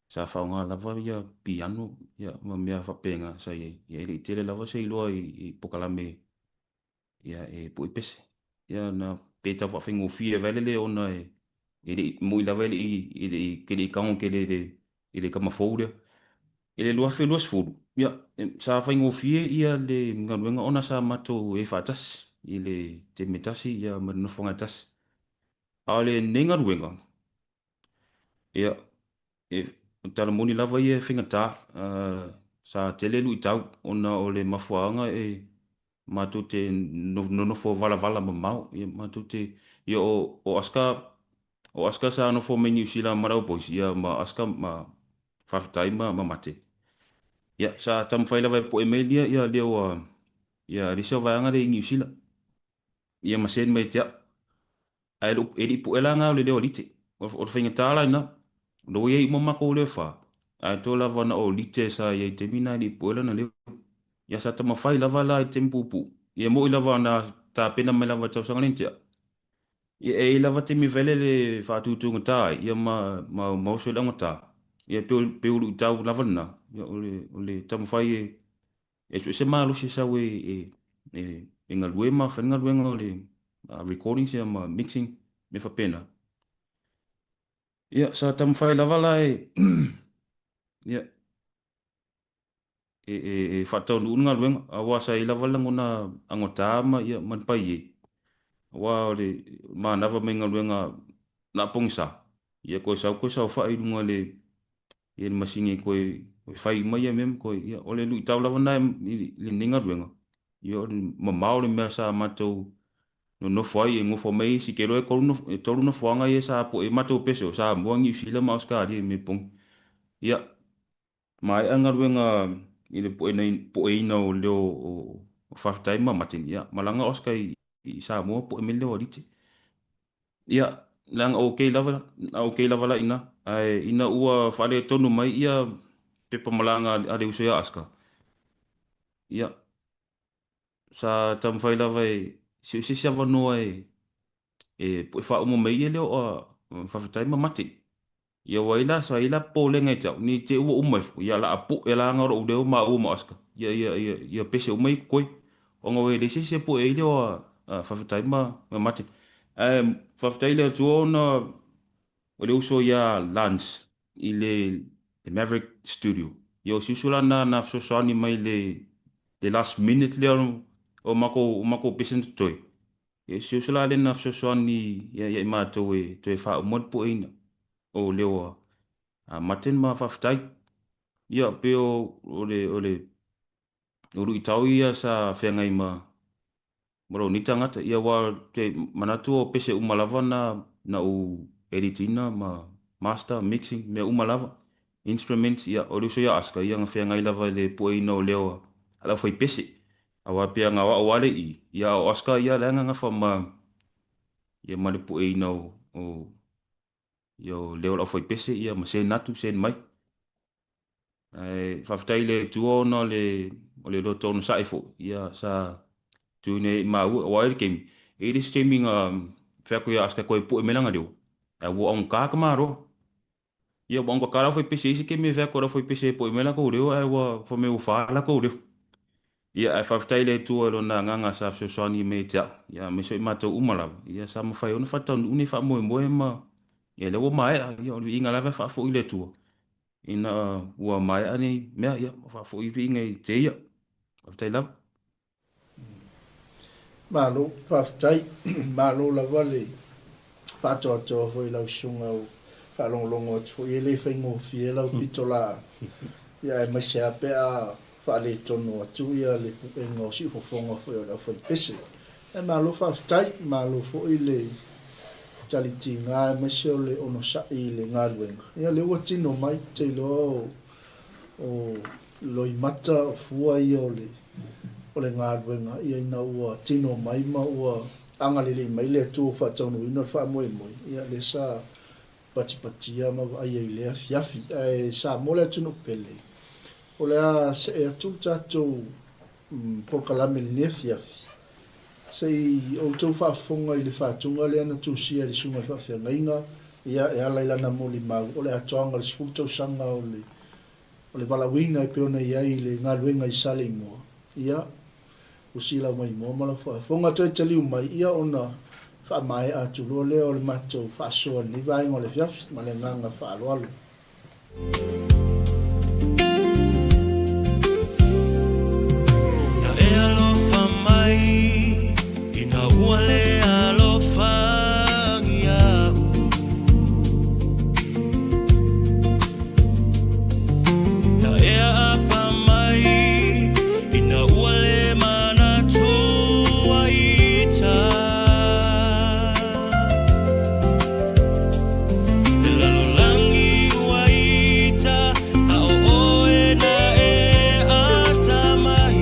Sa faaaoga lava ia piano ia ma mea faapena sa i ai. Ia e le i tele lava se iloa i, i pokalame. ia e pue pese. Ia na pe tau faafaigofie vai lele ona e e le i moi lava e le i e le i ke le i tago tele i le i le tama fou lea. I le 2020, ia, sa faigofie ia le galuega ona sa matou i ai faatasi i le taimi e tasi ia ma le nofoaga e tasi. A o lenei galuega, ia, e tala moni lava ia e faigata, sa tele luitau ona o le mafuaaga e matou te nonofo valavala mamao, ia matou te, ia o, o Aska, o Aska sa nofo mai Niu Sila ma lau boys, ia ma Aska ma faafetai ma, ma mate. Ia, sa taumafai lava e poe mai lia, ia leo a, ia le isi o vaega lea i Niu Sila. Ia ma send mai ia te au. Ae e le i puʻe la ngā o le leo a Lite. O le faigata la ina, o lea ua i ai uma makou leo e fa, ae toe lava na o Lite sa i ai i taimi na e le i puʻe lana leo. Ia sa taumafai lava la i taimi puupuu. Ia moʻi lava na tapena mai lava i le tausaga lea na tea. Ia e i ai lava taimi fai le faatutugata ai, ia ma, ma, ma oso i le augata. Ia pei o, pei o luitau lava lena, ia o le, o le taumafai e E suese malosi e sau e, e, e, e galue ma fai le galuega o le recordings ia ma mixing, mea faapena. Ia, sa taumafai lava la e, ia, e, e, e faataunuu le galuega, aua sa i ai lava le lagona augata ma, ia, ma le paie. Aua o le manava mai galuega na pogisa, ia koe sau koe saofai i luga o le, ia le masini e koe fai uma ia mea ma koe, ia, o le luitau lava lena i lenei galuega, ia o le mamao o le mea sa matou nonofo ai, e nofo mai isi, ke iloa e tolu, e tolu nofoaga ia sa poe matou pese o Samoa, Niu Sila ma Ausetalia i Mepogi. Ia, maea galuega i le poeina o leo o Faafetai ma Martin, ia, malaga Oscar i Samoa poe mai le leo a Lite. Ia, leaga okay lava, okay lava la ina, ae ina ua faaletonu mai ia pepa malaga a le uso ia Aska, ia, sa taumafai lava e sio se isi avanoa e, e poe faauma mai ia leo a faafetai ma mate. Ia ua ai la, sa i ai la popolega ia te au, nei te i ua uma ifo, ia o le a poe la lou leo maua ma Oscar, ia, ia, ia, ia pese uma ia totoe. Ona ua leai se isi e poe ai leo a, a faafetai ma, ma mate. Ae faafetai i le Atua ona o le uso ia Lance i le, le Maverick Studio. Ia o si uso la lena na fesoasoani mai i le, le last minute lea o matou, o matou pese na totoe. Ia si uso la lena fesoasoani ia ia i matou e toe faauma le pueina o leo a, a Martin ma faafetai. Ia pei o, o le, o le, o luitau ia sa feagai ma, ma lou nei tagata. Ia aua te manatu o pese uma lava na, na ou edit ina ma master, mixing, mea uma lava. Instruments, ia, o le uso ia Aska, ia na feagai lava i le pueina o leo a le aufaipese. Aua pei na o au lava le i, ia o Oscar ia la e gagafa ma ia ma le pueina o o ia o leo o le aufaipese ia ma send atu send mai. Ae faafetai i le Atua ona o le o le loto onosai foi ia sa tuuina ai i maua aua e i ai le taimi, e i ai le isi taimi na fai atu ia Oscar e toe pue mai lana leo, ae ua augata ka malo. Ia, ua augata le aufaipese i isi taimi e fai atu e le aufaipese e po'i mai latou leo ae ua fai mai ua fa latou leo. Ia, ae faafetai i le Atua i Lona Agaga sa fesoasoani mai ia te au, ia, aemaise o i matou uma lava, ia, sa mafai ai ona faataunuu nei faamoemoe ma, ia, lea ua maea, ia, o le viiga lava e faafoi i le Atua, ina ua maea nei mea, ia, faafoi le viiga i te Ia. Faafetai lava. Malo faafetai. Malo lava le faatoatoa foi i lau susuga ua faalogologo atu foi e le faigofie lau pitolaau ia aemaise lava pe a faaletonu atu ia le puega o siufofoga foi o le aufaipese. Ae malo faafetai, malo foi le talitiga aemaise o le onosai i le galuega. Ia lea ua tino mai, ou te iloa o o loimata, o fua ia o le, o le galuega, ia ina ua tino mai ma ua agalelei mai le Atua ua faataunuuina le faamoemoe, ia lea sa patipatia ma vaaia i lea afiafi. Ae Samoa le atunuu pele, o le a see atu le tatou polokalame i lenei afiafi, se i outou faafofoga i le faatuga lea na tusia e le Susuga i le Faafeagaiga, ia, e ala i lana molimau, o le atoaga o le 10 tausaga o le, o le valaauina e pei ona i ai i le galuega i Saleimoa, ia, Usi lau maimoa ma lau faafofoga. Toe taliu mai ia ona faamaea atu loa lea o le matou faasoa i lenei vaega o le afiafi. Ma le agaga faaaloalo. Na e alofa mai ina ua le alofagia au. Na e aapa mai ina ua le manatu ita. Le lalolagi ua ita, a o oe na e atamai.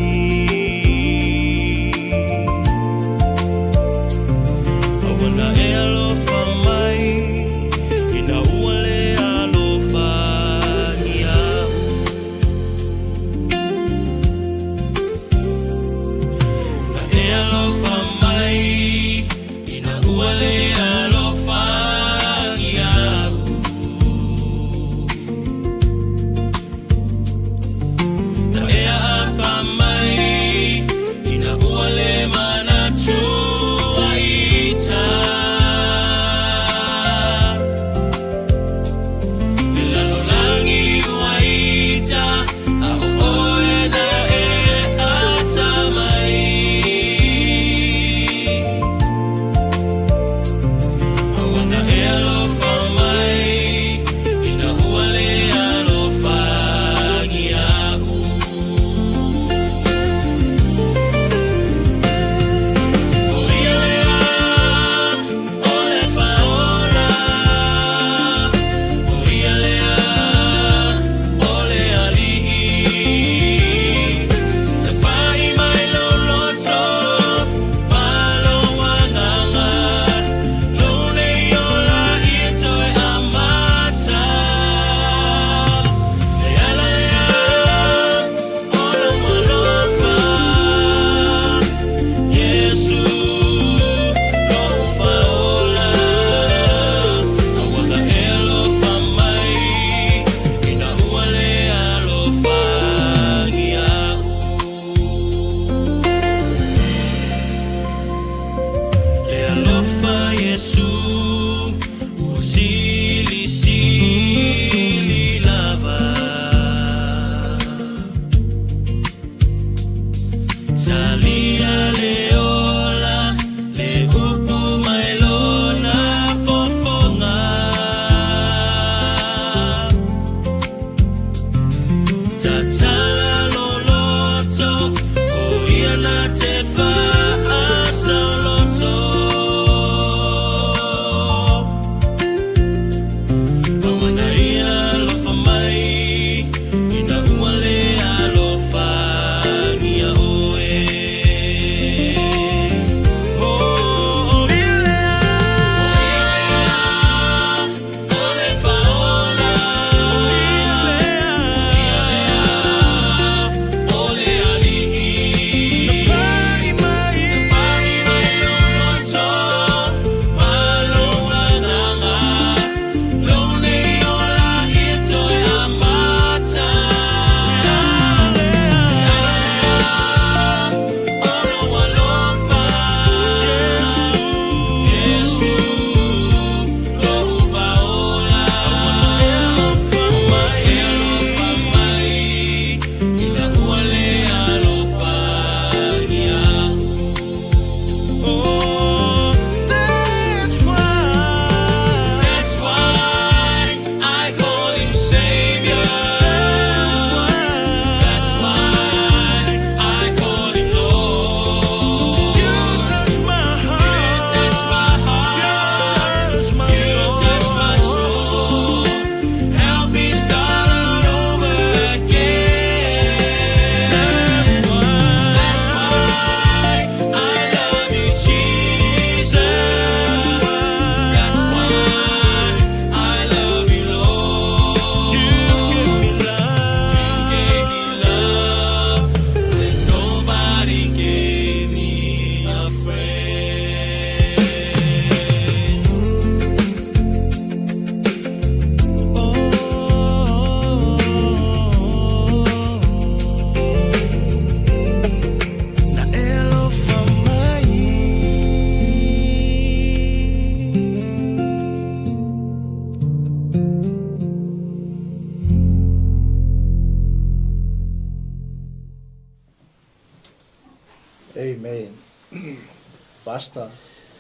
Pastor,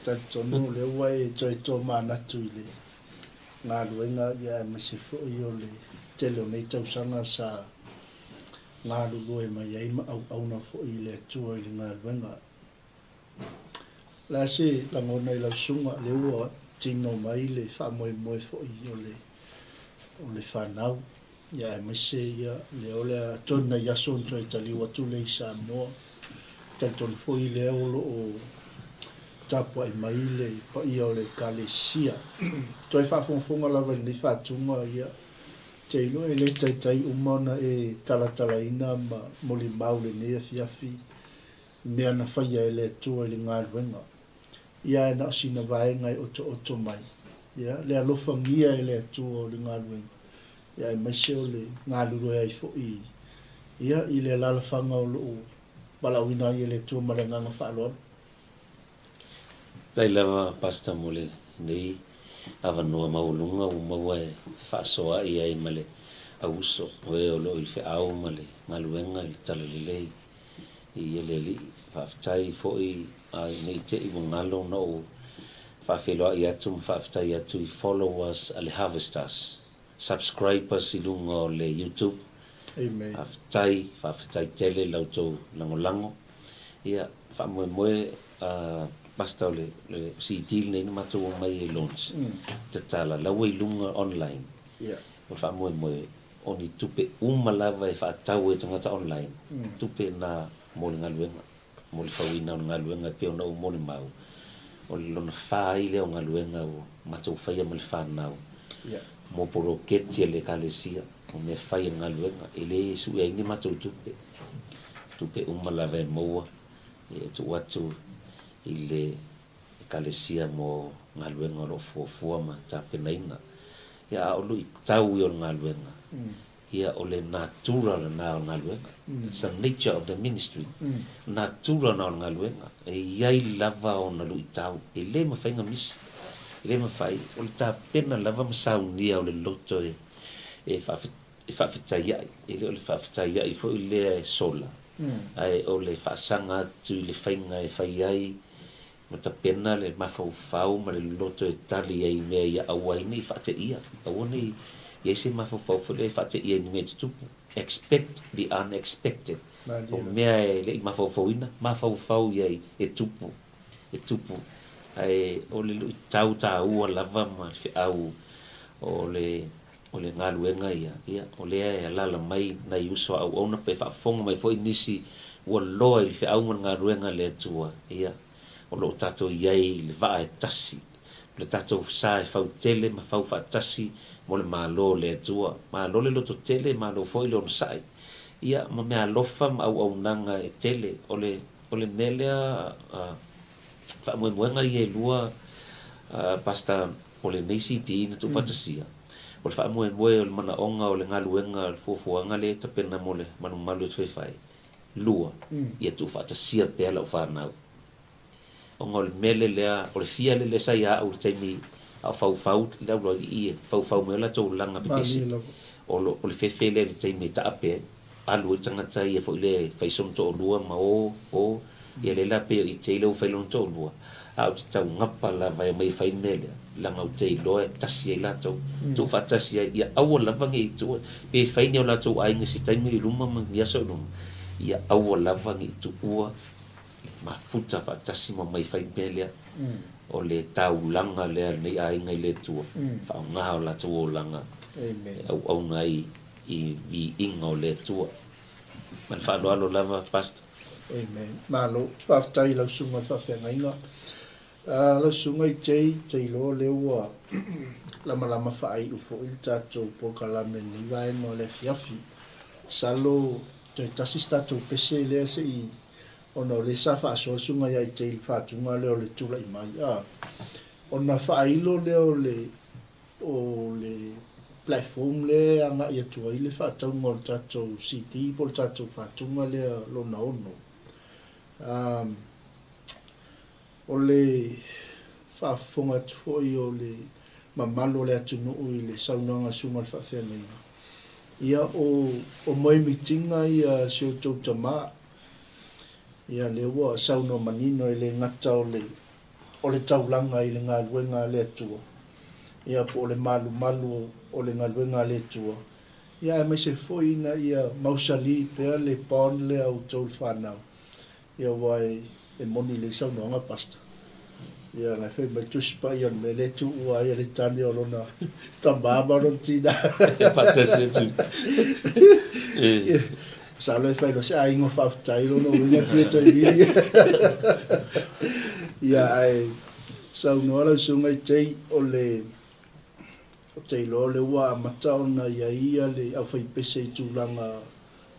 talitonu o lea ua e toe tomanatu i le galuega ia aemaise foi o le tele o nei tausaga sa galulue mai ai ma auauna foi i le Atua i le galuega. O le a se lagona i lau susuga, lea ua tino mai le faamoemoe foi o le o le fanau, ia aemaise ia lea o le a toe nai aso ona toe taliu atu lea i Samoa. Talitonu foi lea o lo o tapuai mai le paia o le Ekalesia. Toe faafogafoga lava i lenei faatuga, ia, ou te iloa e le taitai uma ona e talatalaina ma molimau i lenei afiafi mea na faia e le Atua i le galuega. Ia ae na o sina vaega e otooto mai, ia, le alofagia e le Atua o le galuega, ia aemaise o le galulue ai foi, ia, i le alalafaga o lo o valaauina ai e le Atua ma le agaga faaaloalo. Faafetai lava Pastor mo lenei avanoa maualuga ua maua e fefaasoaai ai ma le auuso o e o lo o i le feau ma le galuega i le Talalelei. I le Alii. Faafetai foi ne i te i ua galo ona ou faafeiloai atu ma faafetai atu i followers a le Harvesters, subscribers i luga o le YouTube. Amen. Faafetai, faafetai tele i la outou lagolago. Ia, faamoemoe Pastor o le CD lenei na matou omai e launch, tatala, la ua i luga online. Yeah. O le faamoemoe, O ni tupe uma lava e faatau e tagata online, tupe na mo le galuega, mo le fauina o le galuega e pei ona ou molimau, o le lona fa ai lea o galuega ua matou faia ma le fanau mo poloketi a le Ekalesia, o mea fai a le galuega, e le sue ai ni matou tupe, tupe uma lava e maua e tuu atu i le Ekalesia mo galuega o lo o fuafua ma tapenaina. Ia, a o luitau ia o le galuega, ia o le natura lena o le galuega. It's the nature of the ministry. Natura lena o le galuega. E i ai lava ona luitau. E le mafai ona misi. E le mafai. O le tapena lava ma saunia o le loto e e faafetaiai. E le o le faafetaiai foi lea e sola, ae o le faasaga atu i le faiga e fai ai ma tapena le mafaufau ma le loto e tali ai i mea ia aua ai ne i faateia, aua ne i i ai se mafaufau foi lea e faateia i ni mea e tutupu, expect the unexpected, o mea e le i mafaufauina, mafaufau i ai e tupu, e tupu. Ae o le luitau taua lava ma le feau o le o le galuega ia, ia, o lea e alaala mai nai uso a auauna pe faafofoga mai foi nisi ua loa i le feau ma le galuega a le Atua, ia, o lo o tatou i ai i le vaa e tasi, o le tatou sa e fau tele ma fau faatasi mo le Malo o le Atua. Malo le lototele, malo foi le onosai, ia, ma meaalofa ma auaunaga e tele. O le, o le mea lea, a, faamoemoega ia e lua, a, Pastor, O lenei CD na tuufaatasia, o le faamoemoe o le manaoga o le galuega o le fuafuaga lea e tapena mo le malumalu e Tufaifai. Lua, ia tuufaatasia pea lau fanau. Ona o le mele lea, o le fia lea sa ia au i le taimi a o faufau le aulualii e faufau mai ai o latou laga pepesi. O le fefe lea i le taimi e taape ai. Alu ai le tagata ia foi lea e fai sona toalua ma o, o, ia lea la pei o Itei lea ua fai lona toalua, a ou te taugapa lava e omai e fai le mea lea, leaga ou te iloa e tasi ai latou, tuufaatasi ai, ia aua lava ne i tuua, pe fai ni o latou aiga i se taimi i luma ma ni aso i luma, ia aua lava ne i tuua le mafuta faatasi ma omai e fai le mea lea. O le taulaga lea a lenei aiga i le Atua, faaaoga o latou olaga e auauna ai i viiga o le Atua. Ma le faaaloalo lava Pastor. Amen. Malo. Faafetai i lau susuga i le faafeagaiga. Lau susuga i Jay, ou te iloa o lea ua lamalama faaiu foi le tatou polokalame i lenei vaega o le afiafi. Masalo toe tasi se tatou pese lea se i, ona o lea sa faasoa le susuga ia Jay i le faatuga lea o le tulai mai, ona faailo lea o le O le platform lea e agai atu ai le faatauga o le tatou CD po o le tatou faatuga lea lona ono. O le faafofoga atu foi o le mamalu o le atunuu i le saunoaga a Susuga i le Faafeagaiga, ia o o moemitiga ia a si outou tama, ia lea ua saunoa manino e le gata o le. o le taulaga i le galuega a le Atua, ia po o le malumalu o le galuega a le Atua, ia aemaise foi ina ia mausali pea le bond lea a outou le fanau, ia aua e moni lelei saunoaga Pastor. Ia la e fai mai le Tusi Paia o le mea lea e tuua ai e le tane o lona tama ma lona tina. Faatasi atu. Masalo e fai loa se aiga faafetai lona uiga e fia toe vili. Ia ae saunoa lau susuga i Jay o le ou te iloa o lea ua amata ona i ai ia le aufaipese i tulaga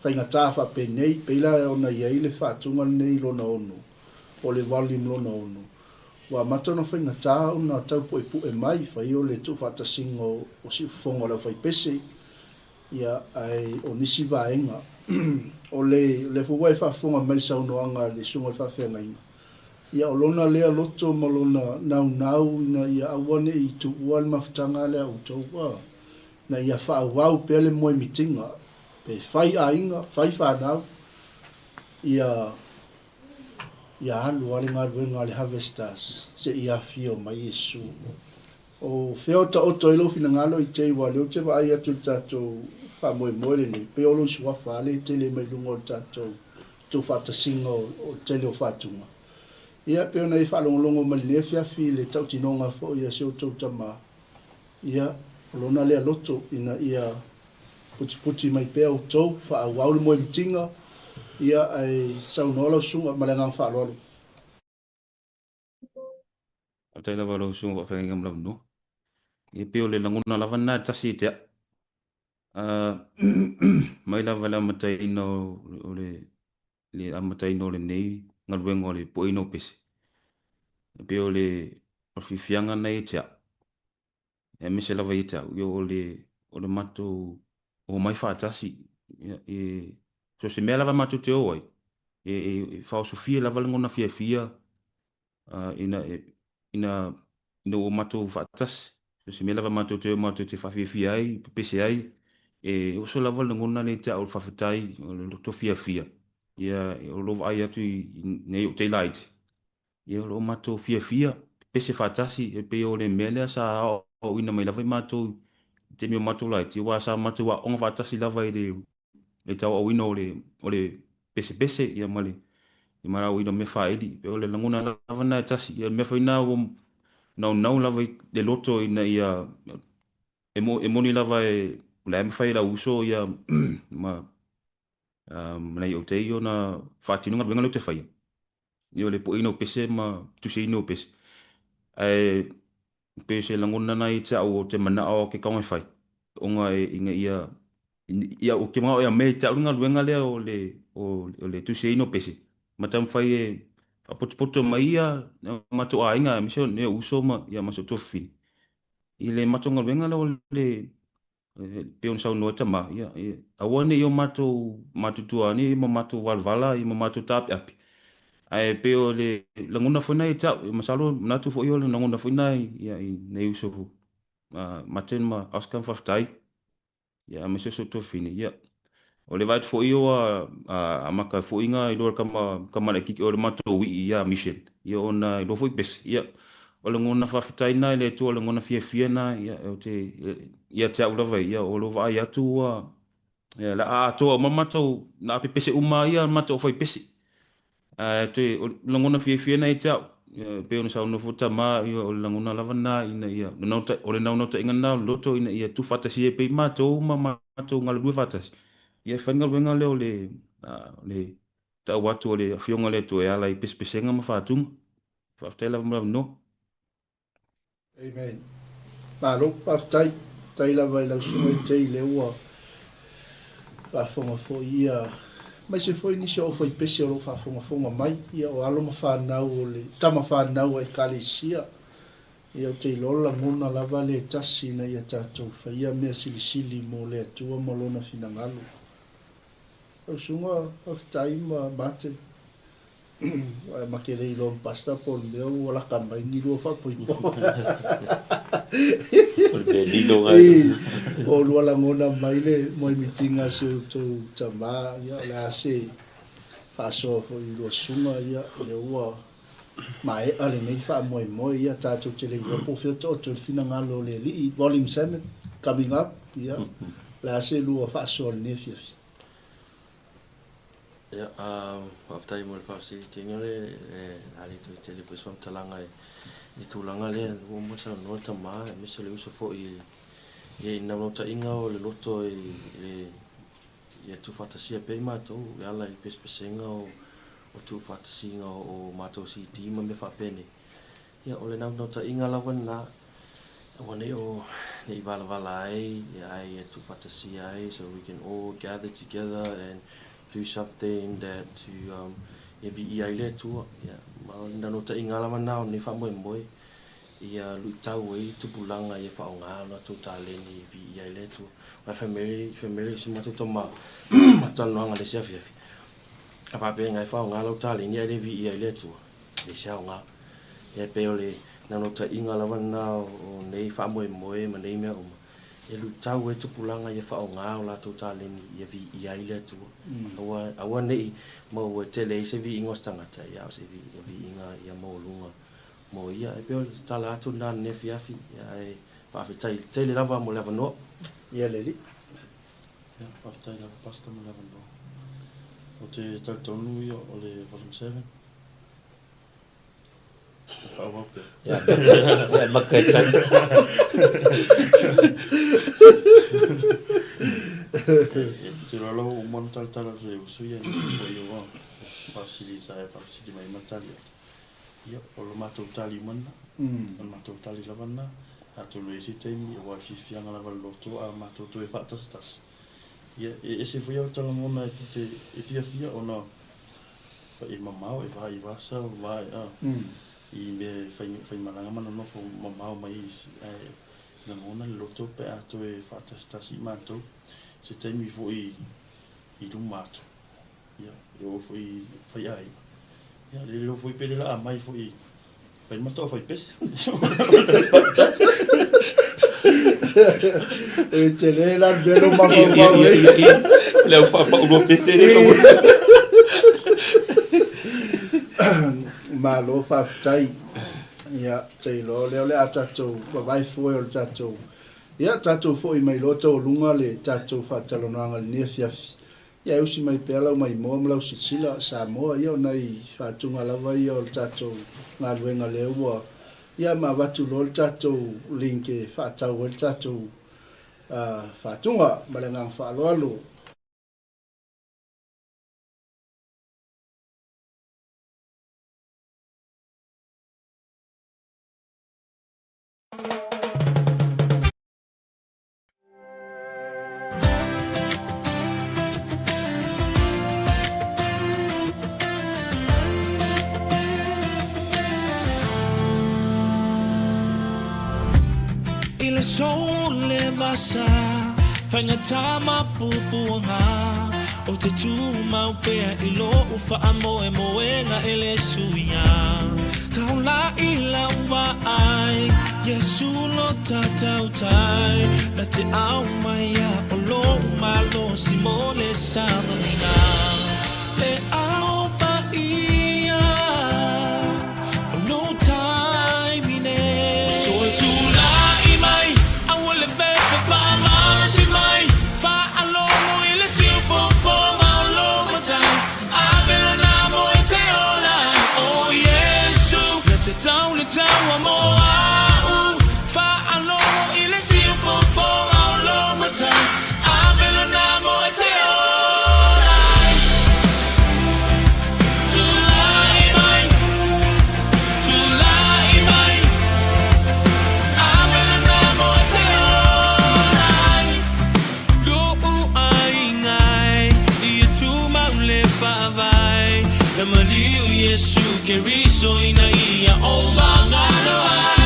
faigata faapenei, pei la ona i ai le faatuga lenei i lona ono, po o le volume lona ono, ua amata ona faigata ona tau puepue mai, fai o le tuufaatasiga o siufofoga o le aufaipese, ia, ae o nisi vaega, o le, o lea foi ua e faafofoga mai i le saunoaga a le Susuga i le Faafeagaiga, ia o lona lea loto ma lona naunau ina ia aua ne i tuua le mafutaga lea a outou, ua, ina ia faaauau pea le moemitiga, pe fai aiga, fai fanau, ia, ia alu lava le galuega a le Harvesters seia afio mai Iesu. O fea o taoto ai lou finagalo i te i aua o lea ou te vaai atu i le tatou faamoemoe lenei, pei o lou suafa lava lea e tele mai luga o le tatou tuufaatasiga o le tele o faatuga. Ia, pei ona e faalogologo mai i lenei afiafi i le tautinoga foi a si outou tama, ia, o lona lea loto ina ia putiputi mai pea outou, faaauau le moemitiga, ia, ae saunoa lau susuga ma le agaga faaaloalo. Faafetai lava lau susuga faafeagaiga ma lau Ia pei o le lagona lava lena e tasi e te au. Mai lava i le amataina o le le amataina o lenei galuega o le pueina o pese. E pei o le o le fiafiaga lena ia te au, aemaise lava ia te au, ia o le o le matou omai faatasi. Ia, e, so o se mea lava matou te o ai, e, e, e faaosofia lava lagona fiafia ina, ina, ina ua matou faatasi. So se mea lava matou te o matou te faafiafia ai, pepese ai, e oso lava le lagona lea ia te au o le faafetai, o le loto fiafia. Ia, o lou vaai atu i nei ou te laiti, ia o lo o matou fiafia, pepese faatasi, e pei o le mea lea sa aoaoina mai lava i matou i taimi o matou laiti, aua sa matou aoga faatasi lava i le le tauaauina o le, o le pesepese ia ma le ma le aoaoina o mea faaili. O le lagona lava lena e tasi. Ia o le mea foi lena ua naunau lava i le loto ina ia e, mo, e moni lava e o la e mafai e lau uso ia ma ma nai outei ona faatino galuega lea ou te faia. Ia o le pueina o pese ma tusiaina o pese. Ae pei o se lagona lena ia te au ou te manao ke kaoga e fai, ona e ina ia ia ou te manao e aumai ia te au le galuega lea o le o le tusiaina o pese ma taumafai e faapotopoto mai ia matou aiga aemaise o ou uso ma ia ma si ou tuafafine i le matou galuega lea o le E pei ona saunoa tama, ia, ia, aua ne i o matou matutua nei ma matou valavala ia ma matou taapeape. Ae pei o le lagona foi lena ia te au, masalo manatu foi o le lagona foi lena ia, i nai uso Martin ma Oscar faafetai. Ia, aemaise o si ou tuafafine, ia, O le vaai atu foi ua amata foi na iloa e le tama laitiiti o le matou alii ia Michelle, ia ona iloa foi pese. Ia, o le lagona faafetai lena i le Atua, o le lagona fiafia lena, ia, ou te, ia te au lava ia, o lou vaai atu ua, ia, o le a atoa uma matou, o le a pepese uma lava ia matou aufaipese. Ae toe, o le lagona fiafia lena ia te au, e pei ona saunoa foi tama, ia, o le lagona lava lena ina ia, o le naunautaiga lena o le loto ina ia tuufaatasia ai pea i matou ma matou galulue faatasi, ia e fai le galuega lea o le, le tau atu o le Afioga i le Atua e ala i pesepesega ma faatuga. Faafetai lava mo le avanoa. Amen. Malo, faafetai. Faafetai lava i lau susuga i Jay lea ua faafofoga foi ia, aemaise foi nisi o aufaipese o lo o faafogafoga mai, ia o alo ma fanau o le tama fanau a Ekalesia. Ia ou te iloa o le lagona lava lea e tasi ina ia tatou faia mea silisili mo le Atua ma Lona finagalo. Lau susuga, faafetai ma Martin. Ae ma te le iloa ma Pastor po o le mea ua laka mai ni lua faapoipo. O le mea lilo ngai. Po o lua lagona mai le moemitiga a si outou tama, ia o le a se faasoa foi i lua susuga, ia lea ua. Maea lenei faamoemoe, ia tatou te le iloa po o fea taoto i le finagalo o le Alii. Volume 7 coming up, ia, o le a se lua faasoa i lenei afiafi? Ia, faafetai mo le faafesilitiga le a le toe tele foi se faamatalaga i le tulaga lea ua uma ona saunoa le tama aemaise le uso foi i le naunautaiga o le loto i le ia tuufaatasia pea i matou e ala i pesepesega o tuufaatasiga o matou CD ma mea faapenei. Ia, o le naunautaiga lava lena, aua ne i o, ne i valavala ai, ae ia tuufaatasia ai so we can all gather together and do something that to, ia viia ai le Atua. Ia, ma o le naunautaiga lava lena o lenei faamoemoe, ia luitau ai tupulaga ia faaaoga lo latou taleni e viia ai le Atua. Aua fai mai, fai mai le isi matou tama ma talanoaga i le isi afiafi, a faapea e faaaoga lau taleni ae le viia ai le Atua, e leai se aoga. Ia e pei o le naunautaiga lava lena o nei faamoemoe ma nei mea uma, e luitau ai tupulaga ia faaaoga o latou taleni ia viia ai le Atua. Aua, aua ne i maua e tele ai se viiga o se tagata, ia a o se viiga ia maualuga mo ia. E pei o le tala atu lena i lenei afiafi, ae faafetai tele lava mo le avanoa. Ia le Alii. Ia, faafetai lava Pastor mo le avanoa. Ou te talitonu ia o le Volume 7 e faaauau pea. Ia, ia maka e tali. Ou te iloa lava ua uma ona talatala atu e uso ia nisi foi o faafesili sa e faafesili mai ma tali atu. Ia, o le matou tali uma lena. O le matou tali lava lena. Atonu e i ai se taimi, aua o le fiafiaga lava o le loto a matou toe faatasitasi. Ia, e ese foi au talagona e ta te e fiafia ona e mamao, e vaivasa, vaea i mea e faimalaga ma nonofo mamao mai ai isi, ae lagona le loto pe a toe faatasitasi matou i se taimi foi i luma atu. Ia, e oo foi i faiaiga. Ia, le iloa foi pe le laa mai foi fai le matou fai pese. E tele la le mea lea ua mafaufau ai. Le au faapaulua pese lea. Malo faafetai. Ia, ou te iloa o lea o le a tatou vavae foe o le tatou, ia, tatou foi mai loa taualuga le tatou faatalanoaga i lenei afiafi. Ia e usi mai pea lau maimoa ma lau silasila, Samoa, ia o nai faatuga lava ia o le tatou galuega lea ua, ia ma avatu loa le tatou link e faatau ai le tatou faatuga. Ma le agaga faaaloalo. I le aso le vasa, faigata ma puapuaga, Ou te tumau pea i lou faamoemoega e le suia. Taula i lau vaai, Iesu lo ta tautai, Na te aumaia o lou malosi mo le savaliga. Le Ao Paia o lou taimi nei. Ua tulai mai, aua le fefe faamalosi mai, Faalogo i le siufofoga o lou Matai, Ave lona mo e te ola ai, O Iesu, Na te tau le taua mo au, Faalogo i le siufofoga o lou Matai, Ave lona mo e te ola ai. Tulai mai, tulai mai, Ave lona mo e te ola ai. Lo'u aiga e, ia tumau le faavae, Na maliu Iesu Keriso ina ia ou magalo ai.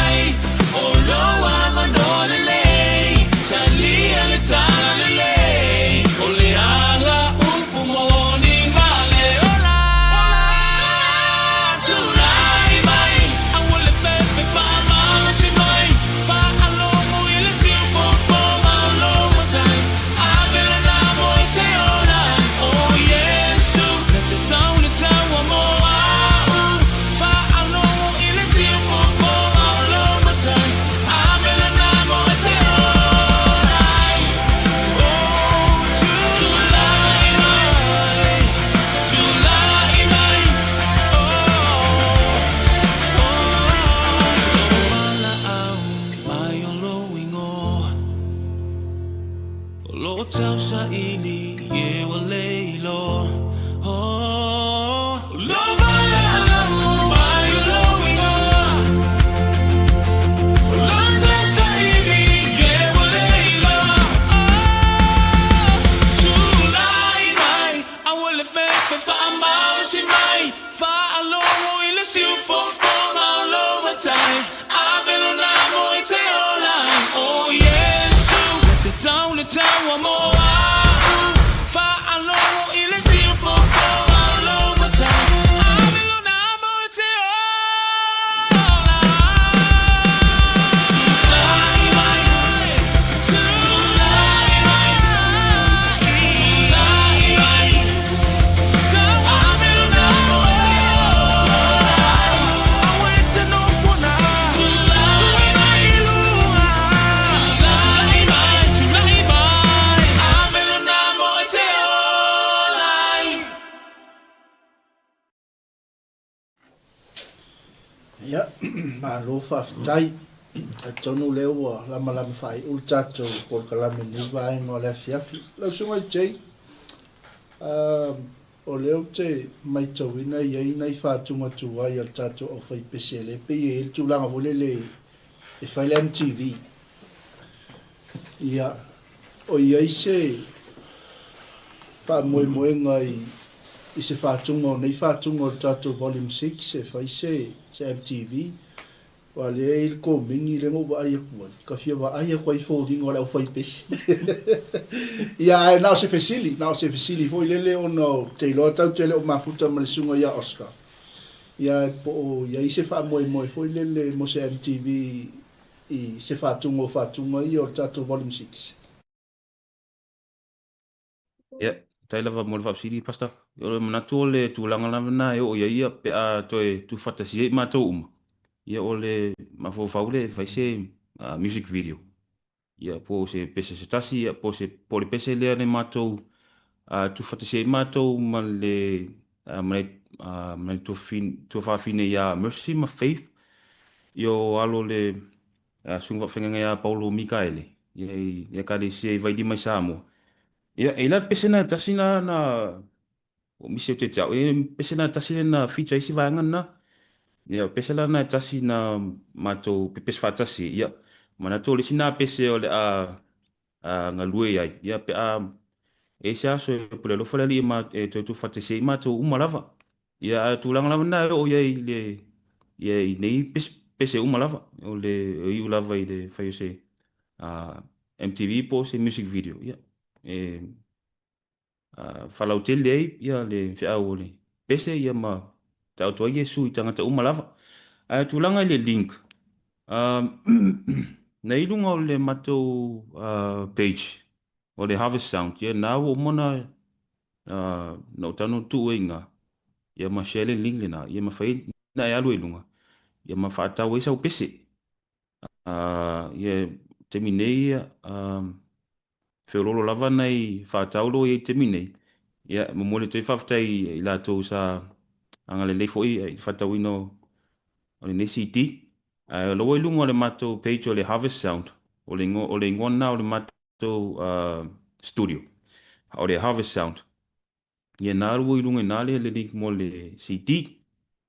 tau saili e ua le iloa Oh, lo valaau mai o lou igoa O lo tau saili e ua le iloa Oh, tulai mai aua le fefe faamalosi mai Faalogo i le siufofoga o lou matai Ave lona mo e te ola ai O Iesu Na te tau le taua mo au Faalogo i le siufofoga o lou matai Ave lona mo e te ola ai Tulai mai, tulai mai, tulai mai. Ia, malo faafetai. Atonu lea ua lamalama faaiu le tatou polokalame i lenei vaega o le afiafi. Lau Susuga i Jay, O lea ou te maitauina e i ai nai faatuga tuai a le tatou aufaipese lea e pei e i ai le tulaga foi lele e fai le MTV. Ia, o i ai se faamoemoega i, i se faatuga o nei faatuga o le tatou Volume 6 e fai se, se MTV. Aua lea e i ai le komeni lea na ou vaai atu ai, ka fia vaai atu ai i foliga o le aufaipese. Ia ae na o se fesili, na o se fesili foi lele ona ou te iloa tatou te le o mafuta ma le susuga ia Oscar. Ia ae po o i ai se faamoemoe foi lele mo se MTV i se faatuga o faatuga ia o le tatou Volume 6. Ia, faafetai lava mo le faafesili, Pastor. O le manatu o le tulaga lava lena e oo i ai ia pe a toe tuufaatasia ai matou uma, ia o le mafaufau lea e fai se music video. Ia po o se pese se tasi, ia po o se po o le pese lea le matou tuufaatasia ai matou ma le ma le ma le tuafafine ia Mercy ma Faith, ia o alo o le Susuga Faafeagaiga ia Paulo Mikaele, ia i le Ekalesia i Vailima i Samoa. Ia, e i la le pese na e tasi na, na o misi o te te au, e pese na e tasi le na feature isi vaega na. Ia, o pese la na e tasi na matou pepese faatasi, ia, manatu o le isi na pese o le a, a galue i ai, ia, pe a, e isi aso e pule alofa le Alii e, ma, e toe tuufaatasi ai matou uma lava. Ia, a o tulaga lava na e oo i ai i le, ia, i nei pese, pese uma lava, o le, e iu lava i le fai o se MTV po o se music video, ia, e faalautele ai ia le feau o le pese ia ma taoto ai Iesu i tagata uma lava. Ae o tulaga i le link, na i luga o le matou page o le Harvest Sound, ia na ua uma ona na ou tago tuu ai i ina, ia ma share le link lena, ia mafai ona e alu ai i luga, ia ma faatau ai sau pese. Ia, taimi nei, feoloolo lava nai faatau lo i ai taimi nei. Ia, e momoli atu ai faafetai i latou sa agalelei foi i le faatauina o lenei CD. Ae o la ua i luga o le matou page o le Harvest Sound, o le igoa, o le igoa lena o le matou studio, o le Harvest Sound. Ia na alu i luga i ina le le link mo le CD.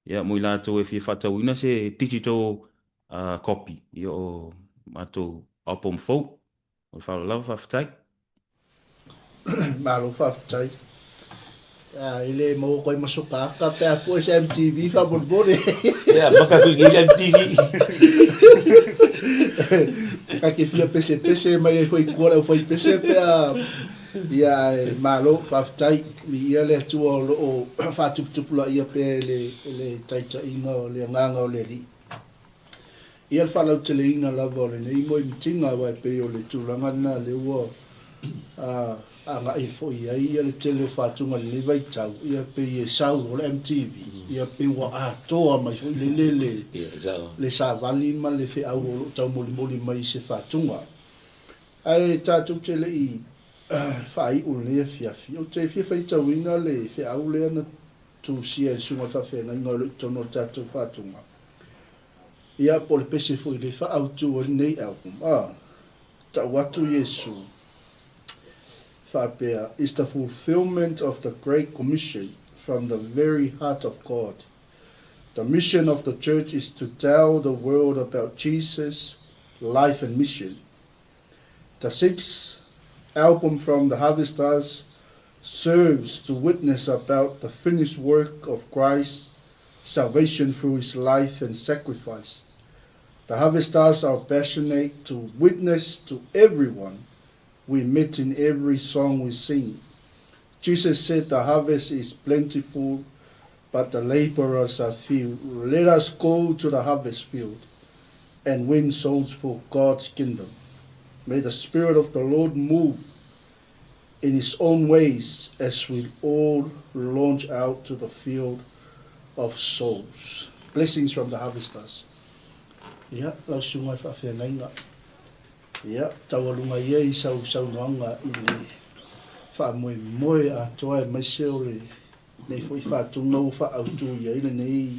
Ia mo i latou e fia faatauina se digital copy ia o matou album fou. O le faaaloalo lava, faafetai. Malo faafetai. E le maua atu ai ma sokaaka pe a pue se MTV faamolemole. Ia, maka atu i le MTV. Ta te fia pesepese mai ai foi i tua le aufai pese pe a Ia ae malo, faafetai. Viia le Atua o lo o faatuputupulaia pea e le, e le taitaiga o le Agaga o le Alii. Ia le faalauteleina lava o lenei moemitiga aua e pei o le tulaga lena lea ua a, agai foi i ai ia le tele o faatuga i lenei vaitau, ia pei e sau o le MTV, ia pei ua atoa mai foi lele le, le savali ma le feau o lo o taumolimoli mai i se faatuga. Ae tatou te le i faaiu lenei afiafi, ou te fia faitauina le feau lea na tusia e le Susuga i le Faafeagaiga o lo o i totonu o le tatou faatuga. Ia, po o le pese foi lea e faaautu ai lenei album. A, tau atu Iesu. faapea, is the fulfillment of the Great Commission from the very heart of God. The mission of the church is to tell the world about Jesus' life and mission. The sixth album from the Harvesters serves to witness about the finished work of Christ's salvation through his life and sacrifice. The Harvesters are passionate to witness to everyone we meet in every song we sing. Jesus said the harvest is plentiful, but the laborers are few. Let us go to the harvest field and win souls for God's kingdom. May the Spirit of the Lord move in His own ways as we all launch out to the field of souls. Blessings from the harvesters. Ia, lau susuga i faafeagaiga. Ia, taualuga ia i sau saunoaga i le faamoemoe atoa aemaise o lenei foi faatuga ua faaautu i ai lenei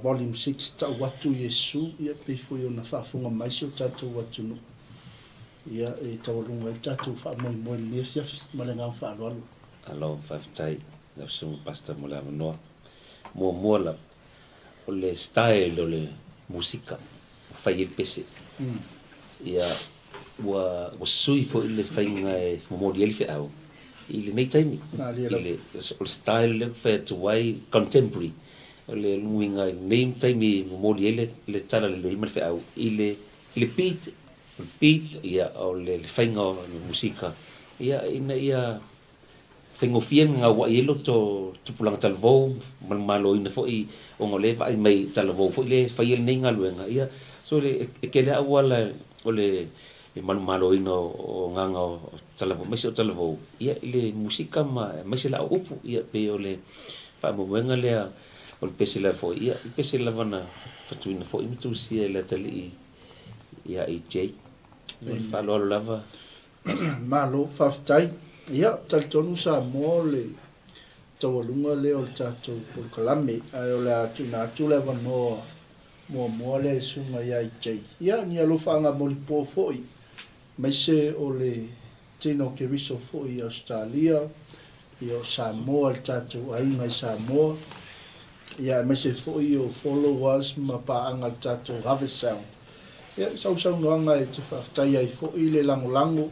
Volume 6, Tau Atu Iesu, ia pei foi ona faafofoga mai si o tatou atunuu. Ia, e taualuga ai le tatou faamoemoe i lenei afiafi. Ma le agaga faaaloalo. Malo faafetai lau susuga Pastor mo le avanoa. Muamua lava, o le style o le musika ua fai ai le pese. Ia, ua ua sui foi le faiga e momoli ai le feau i lenei taimi. I le, o le style lea ua fai atu ai, contemporary, o le uiga i lenei taimi e momoli ai le, le talalelei ma le feau i le, i le beat, o le beat, ia, o le, le faiga o le musika, ia, ina ia Faigofie ona gauai ai loto tupulaga talavou ma le maloina foi ona o lea e vaai mai talavou foi lea e faia lenei galuega. Ia, so le e tele lava auala o le manumaloina o agaga o talavou, aemaise o talavou, ia, i le musika ma aemaise la o upu. Ia, pei o le faamoemoega lea o le pese lea foi, ia, le pese lava na fatuina foi ma tusia e le atalii ia AJ. Ma le faaaloalo lava. Malo, faafetai. Ia, talitonu Samoa o le taualuga lea o le tatou polokalame, ae o le a tuuina atu le avanoa muamua lea i Susuga ia AJ. Ia, ni alofaaga molipo foi, aemaise o le tino Keriso foi i Ausetalia, ia o Samoa, le tatou aiga i Samoa, ia aemaise foi o followers ma paaga a le tatou Harvest Sound. Ia, i sau saunoaga e te faafetai ai foi le lagolago,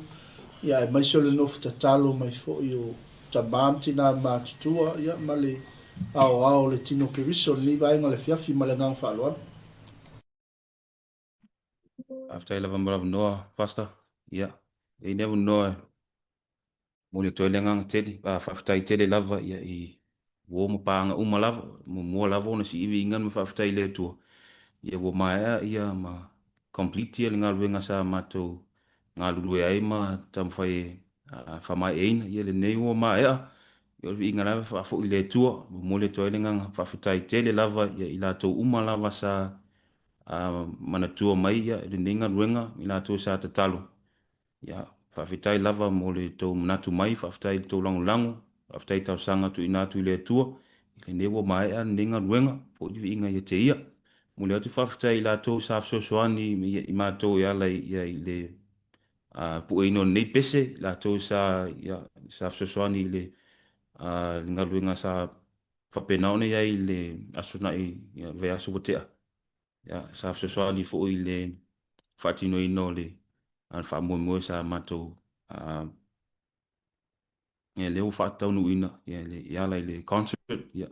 ia aemaise o le nofo tatalo mai foi o tama ma tina matutua, ia ma le aoao o le tino Keriso i lenei vaega o le afiafi ma le agaga faaaloalo. Faafetai lava mo le avanoa, Pastor. Ia, e i ai ni avanoa e Momoli atu ai le agaga tele, faafetai tele lava ia i uo ma paaga uma lava, muamua lava ona sii viiga ma faafetai i le Atua, ia ua maea ia ma complete ia le galuega sa matou galulue ai ma taumafai e faamaeaina, ia lenei ua maea, ia o le viiga lava e faafoi i le Atua, momoli atu ai le agaga faafetai tele lava ia i latou uma lava sa manatua mai ia lenei galuega, i latou sa tatalo. Ia, faafetai lava mo le tou manatu mai, faafetai i le tou lagolago, faafetai i talosaga tuuina atu i le Atua, i lenei ua maea lenei galuega, foi le viiga ia te Ia. Momoli atu faafetai i latou sa fesoasoani i matou e ala i le pueina o lenei pese, i latou sa sa fesoasoani i le galuega sa faapena ona i ai i le aso nai vaiaso ua tea. Ia, sa fesoasoani foi i le faatinoina o le faamoemoe sa matou ia, lea ua faataunuuina ia, e ala i le concert. Ia,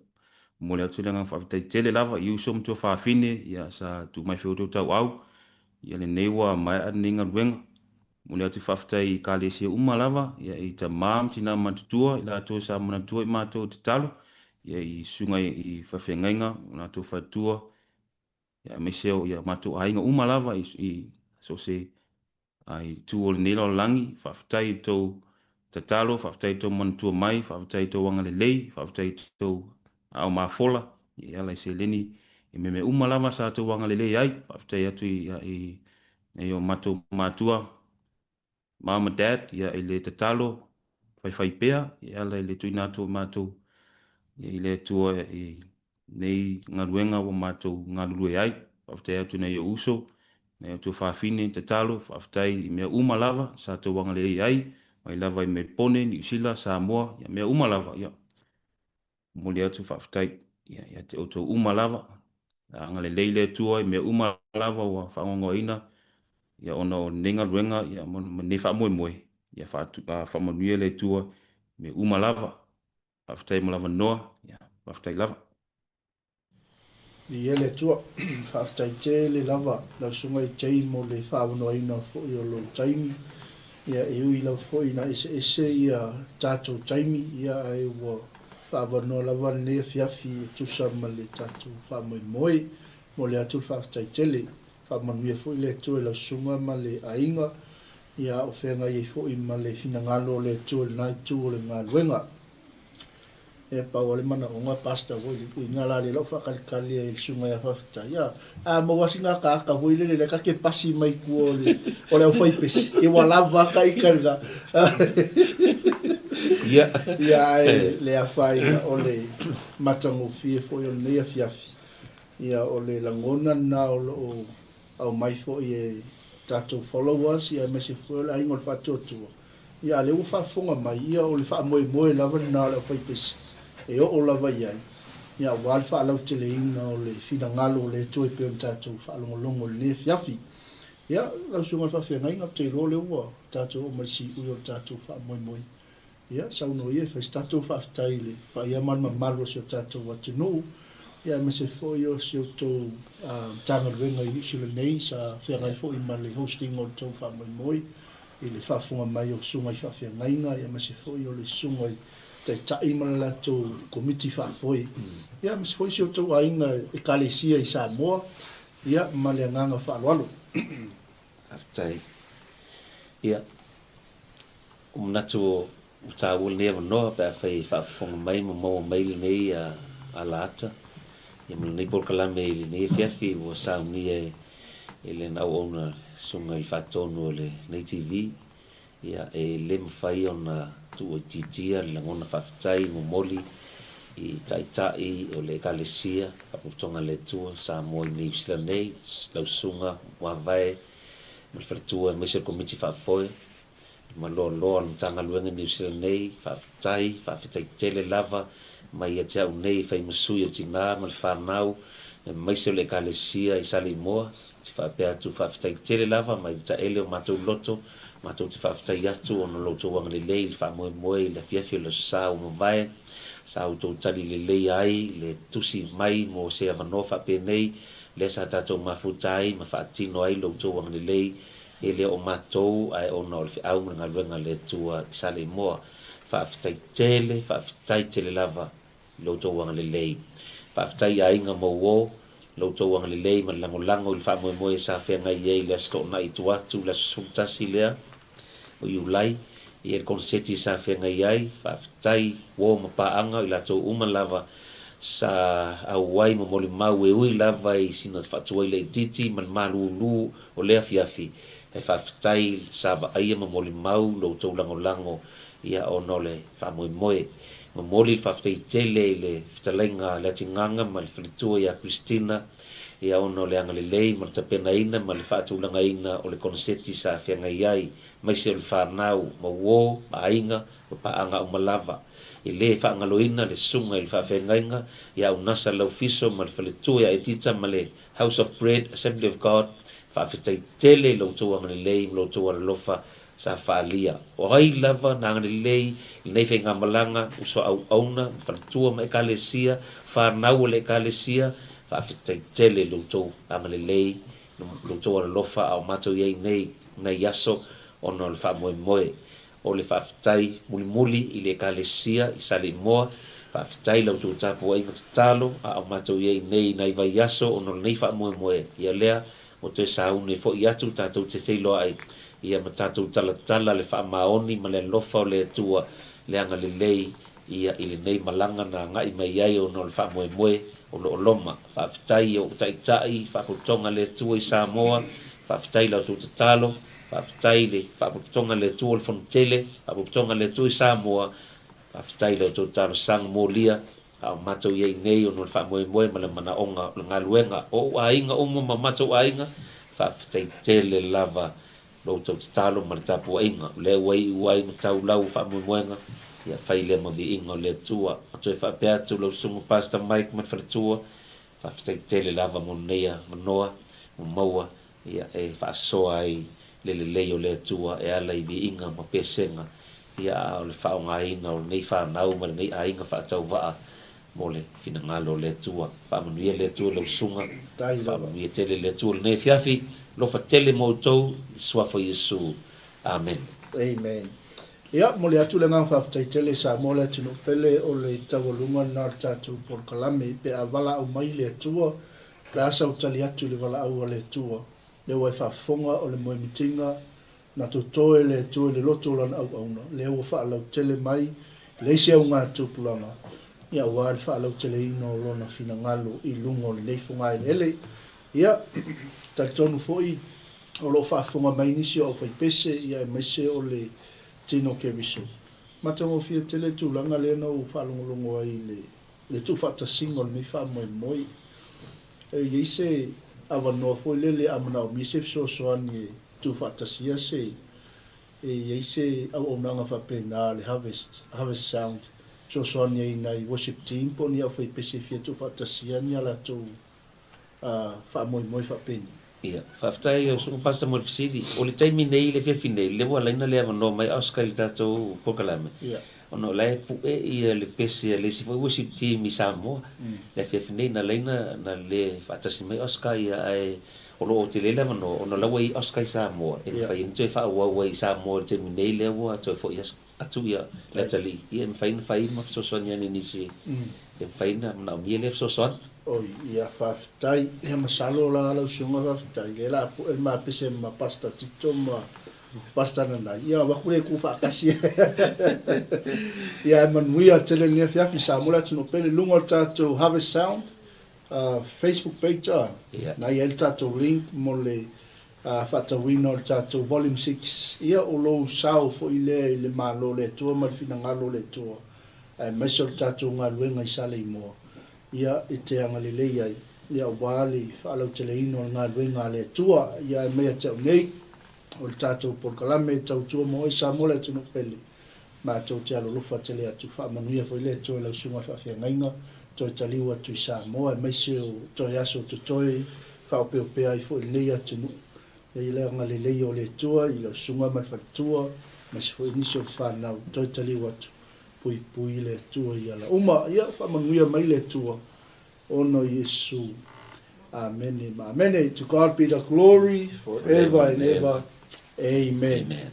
momoli atu le agaga faafetai tele lava i uso ma tuafafine ia, sa tuu mai foi outou tauau. Ia, lenei ua maea lenei galuega. Momoli atu faafetai i Ekalesia uma lava, ia, i tama ma tina matutua, i latou sa manatua i matou tatalo, ia, i susuga i faafeagaiga, o latou faletua, ia, aemaise o ia matou aiga uma lava i, i so o se itu o lenei lalolagi. Faafetai i tou tatalo, faafetai i tou manatua mai, faafetai i tou agalelei, faafetai i tou aao mafola e ala i seleni i mea uma lava sa tou agalelei ai. Faafetai atu i, i, i o matou matua, mom and dad, ia, i le tatalo faifaipea e ala i le tuuina atu o matou i le Atua i nei galuega ua matou galulue ai. Faafetai atu i nai ou uso, nai ou tuafafine, tatalo, faafetai i mea uma lava sa tou agalelei ai. mai lava i Melpone, Niu Sila, Samoa, ia mea uma lava, ia momoli atu faafetai ia ia te outou uma lava. Ia agalelei le Atua i mea uma lava ua faagaogoina ia ona o lenei galuega ia ma lenei faamoemoe, ia faamanuia le Atua i mea uma lava. Faafetai mo le avanoa, ia faafetai lava. Viia le Atua. Faafetai tele lava lau Susuga i Jay mo le faaavanoaina foi o lou taimi. Ia e ui lava foi ina eseese ia tatou taimi, ia ae ua faaavanoa lava lenei afiafi e tusa ma le tatou faamoemoe. Momoli atu le faafetai tele. Faamanuia foi le Atua i lau Susuga ma le aiga, ia a o feagai ai foi ma le finagalo o le Atua i lena itu o le galuega. E pau lava le manaoga Pastor foi le uiga la lea la ua faatalitali ai i le susuga ia Faafetai. A, a maua sina akaaka foi lele lea ta te pasi mai tua o le, o le aufaipesi, ia ua lava ta ita lena. Ia. Ia ae le afaina o le matagofie foi o lenei afiafi. Ia o le lagona lena o lo o aumai foi e tatou followers ia aemaise foi o le aiga o le Faatuatua. Ia a lea ua faafofoga mai, ia o le faamoemoe lava lena o le aufaipesi e oo lava i ai, ia aua le faalauteleina o le finagalo o le Atua e pei ona tatou faalogologo i lenei afiafi. Ia, lau Susuga i le Faafeagaiga, ou te iloa o lea ua tatou oo mai i le siui o le tatou faamoemoe. Ia, saunoa ia e fai se tatou faafetai i le paia ma le mamalu o si o tatou atunuu, ia aemaise foi o si outou Matagaluega i Niu Sila nei sa feagai foi ma le hosting o le tou faamoemoe i le faafofoga mai o susuga i faafeagaiga aemaise foi o le susuga i Taitai ma le latou Komiti Faafoe, ia aemaise foi si outou aiga Ekalesia i Samoa, ia ma le agaga faaaloalo. Faafetai. Ia, ua manatu ua taua lenei avanoa pe afai e faafofoga mai ma maua mai lenei alaata ia ma lenei polokalame i lenei afiafi ua saunia e le auauna Susuga i le Faatonu o lenei TV. Ia, e le mafai ona tuuitiitia le lagona faafetai momoli i Taitai o le Ekalesia Faapotopotoga a le Atua Samoa i Niu Sila nei, lau Susuga Muavae ma le Faletua aemaise o le Komiti Faafoe ma loaloa o le Matagaluega i Niu Sila nei, faafetai, faafetai tele lava mai ia te au nei e fai ma sui o tina ma le fanau aemaise o le Ekalesia i Saleimoa. Ou te faapea atu, faafetai tele lava mai le taele o matou loto, matou te faafetai atu ona o lo outou agalelei i le faamoemoe i le afiafi o le Aso Sa ua mavae, sa outou tali lelei ai le tusi mai mo se avanoa faapenei, lea sa tatou mafuta ai ma faatino ai lo outou agalelei, e le o matou ae ona o le feau ma le galuega a le Atua i Saleimoa. Faafetai tele, faafetai tele lava i lo outou agalelei. Faafetai i aiga ma uo, lo outou agalelei ma le lagolago i le faamoemoe sa feagai ai i le Aso Toonai i tua atu, le aso 11 lea o Iulai, i le koneseti sa feagai ai. Faafetai uo ma paaga, o i latou uma lava sa auai ma molimau e ui lava i sina faatuai laitiiti ma le malūlū o lea afiafi. Ae faafetai sa vaaia ma molimau lo outou lagolago ia ona o le faamoemoe. Momoli le faafetai tele i le fetalaiga a Leatigaga ma le faletua ia Christina ia ona o le agalelei ma le tapenaina ma le faatulagaina o le koneseti sa feagai ai, aemaise o le fanau ma uo ma aiga ma paaga uma lava. E le faagaloina le susuga i le faafeagaiga ia Aunasa Laufiso ma le faletua ia Etita ma le House of Bread Assembly of God, faafetai tele i lo outou agalelei ma lo outou alolofa sa faaalia. O ai lava na agalelei i lenei faigamalaga, uso auauna ma faletua ma Ekalesia, fanau o le Ekalesia, faafetai tele i lo outou agalelei, lo outou alolofa a o matou i ai nei nei aso ona o le faamoemoe. O le faafetai mulimuli i le Ekalesia i Saleimoa, faafetai i la outou tapuaiga tatalo a o matou i ai nei i nai vaiaso ona o lenei faamoemoe, ia lea Ua toe sauni foi atu tatou te feiloai ia ma tatou talatala le faamaoni ma le alofa o le Atua le agalelei ia i lenei malaga na agai mai ai ona o le faamoemoe o lo o loma. Faafetai i ou taitai i Faapotopotoga a le Atua i Samoa, faafetai i la outou tatalo, faafetai i le Faapotopotoga a le Atua o le Fono Tele, Faapotopotoga a le Atua i Samoa, faafetai i la outou talosaga molia A o matou i ai nei ona o le faamoemoe ma le manaoga o le galuega o ou aiga uma ma matou aiga, faafetai tele lava. lo outou tatalo ma le tapuaiga. O lea ua iu ai ma tau lau faamoemoega, ia fai lea ma viiga o le Atua. Ma toe faapea atu lau Susuga Pastor Mike ma le faletua, faafetai tele lava mo lenei avanoa ua maua, ia e faasoa ai le lelei o le Atua e ala i viiga ma pesega, ia a o le faaaogaina o lenei fanau ma lenei aiga faatauvaa mo le finagalo o le Atua. Faamanuia le Atua i lau susuga, faamanuia tele le Atua i lenei afiafi, alofa tele mo outou i le Suafa o Iesu. Amene. Amen. Ia, momoli atu le agaga faafetai tele i Samoa le atunuu pele o le taualuga lena o le tatou polokalame pe a valaau mai le Atua, o le a sau tali atu i le valaau a le Atua. Lea ua e faafofoga o le moemitiga Na totoe le Atua i le loto o Lana auauna, lea ua faalautele mai le isi augatupulaga, ia aua le faalauteleina o Lona finagalo i luga o lenei fogaeleele. Ia, talitonu foi o lo o faafofoga mai nisi o aufaipese, ia aemaise o le Tino Keriso. Matagofie tele le tulaga lea na ou faalogologo ai i le le tuufaatasiga o lenei faamoemoe. E i ai se avanoa foi lele a manaomia se fesoasoani e tuufaatasia se, e i ai se auaunaga faapena a le Harvest, Harvest Sound, fesoasoani ai i nai worship team po o ni aufaipese e fia tuufaatasia ni a latou faamoemoe faapenei. Ia, faafetai lau Susuga Pastor mo le fesili. O le taimi nei i le afiafi nei, lea ua alaina le avanoa mai Oscar i le tatou polokalame, ona o la e pue ia le pese a le isi foi worship team i Samoa. Le afiafi nei na alaina na le faatasi mai Oscar ia ae o lo o tele le avanoa ona o la ua i ai Oscar i Samoa e mafai ai ona toe faaauau ai i Samoa i le taimi nei lea ua toe foi atu ia le atalii, ia e mafai ona fai ma fesoasoani ane i nisi e mafai ona manaomia lea fesoasoani. Oi, ia faafetai. Ia masalo la lau susuga faafetai, lea la a pue le ma pese ma Pastor Tito ma Pastor Nanai, ia avatu le ku faatasi. Ia ae manuia tele lenei afiafi, Samoa le atunuu pele, luga o le tatou Harvest Sound Facebook page a, na i ai le tatou link mo le faatauina o le tatou Volume 6. Ia o lou sao foi lea i le Malo o le Atua ma le finagalo o le Atua, aemaise o le tatou galuega i Saleimoa, ia e te agalelei ai, ia aua le faalauteleina o le galuega a le Atua. Ia ae mai ia te au nei, o le tatou polokalame e tautua mo oe Samoa le atunuu pele, matou te alolofa tele atu, faamanuia foi le Atua i lau susuga i le faafeagaiga, toe taliu atu i Samoa aemaise o toe aso totoe faaopeopea ai foi lenei atunuu i le agalelei o le Atua i lau susuga ma le faletua aemaise foi nisi o le fanau toe taliu atu puipui le Atua i ala uma. Ia faamanuia mai le Atua ona o Iesu. Amene ma amene. To God be the glory forever and ever. Amen. Amen.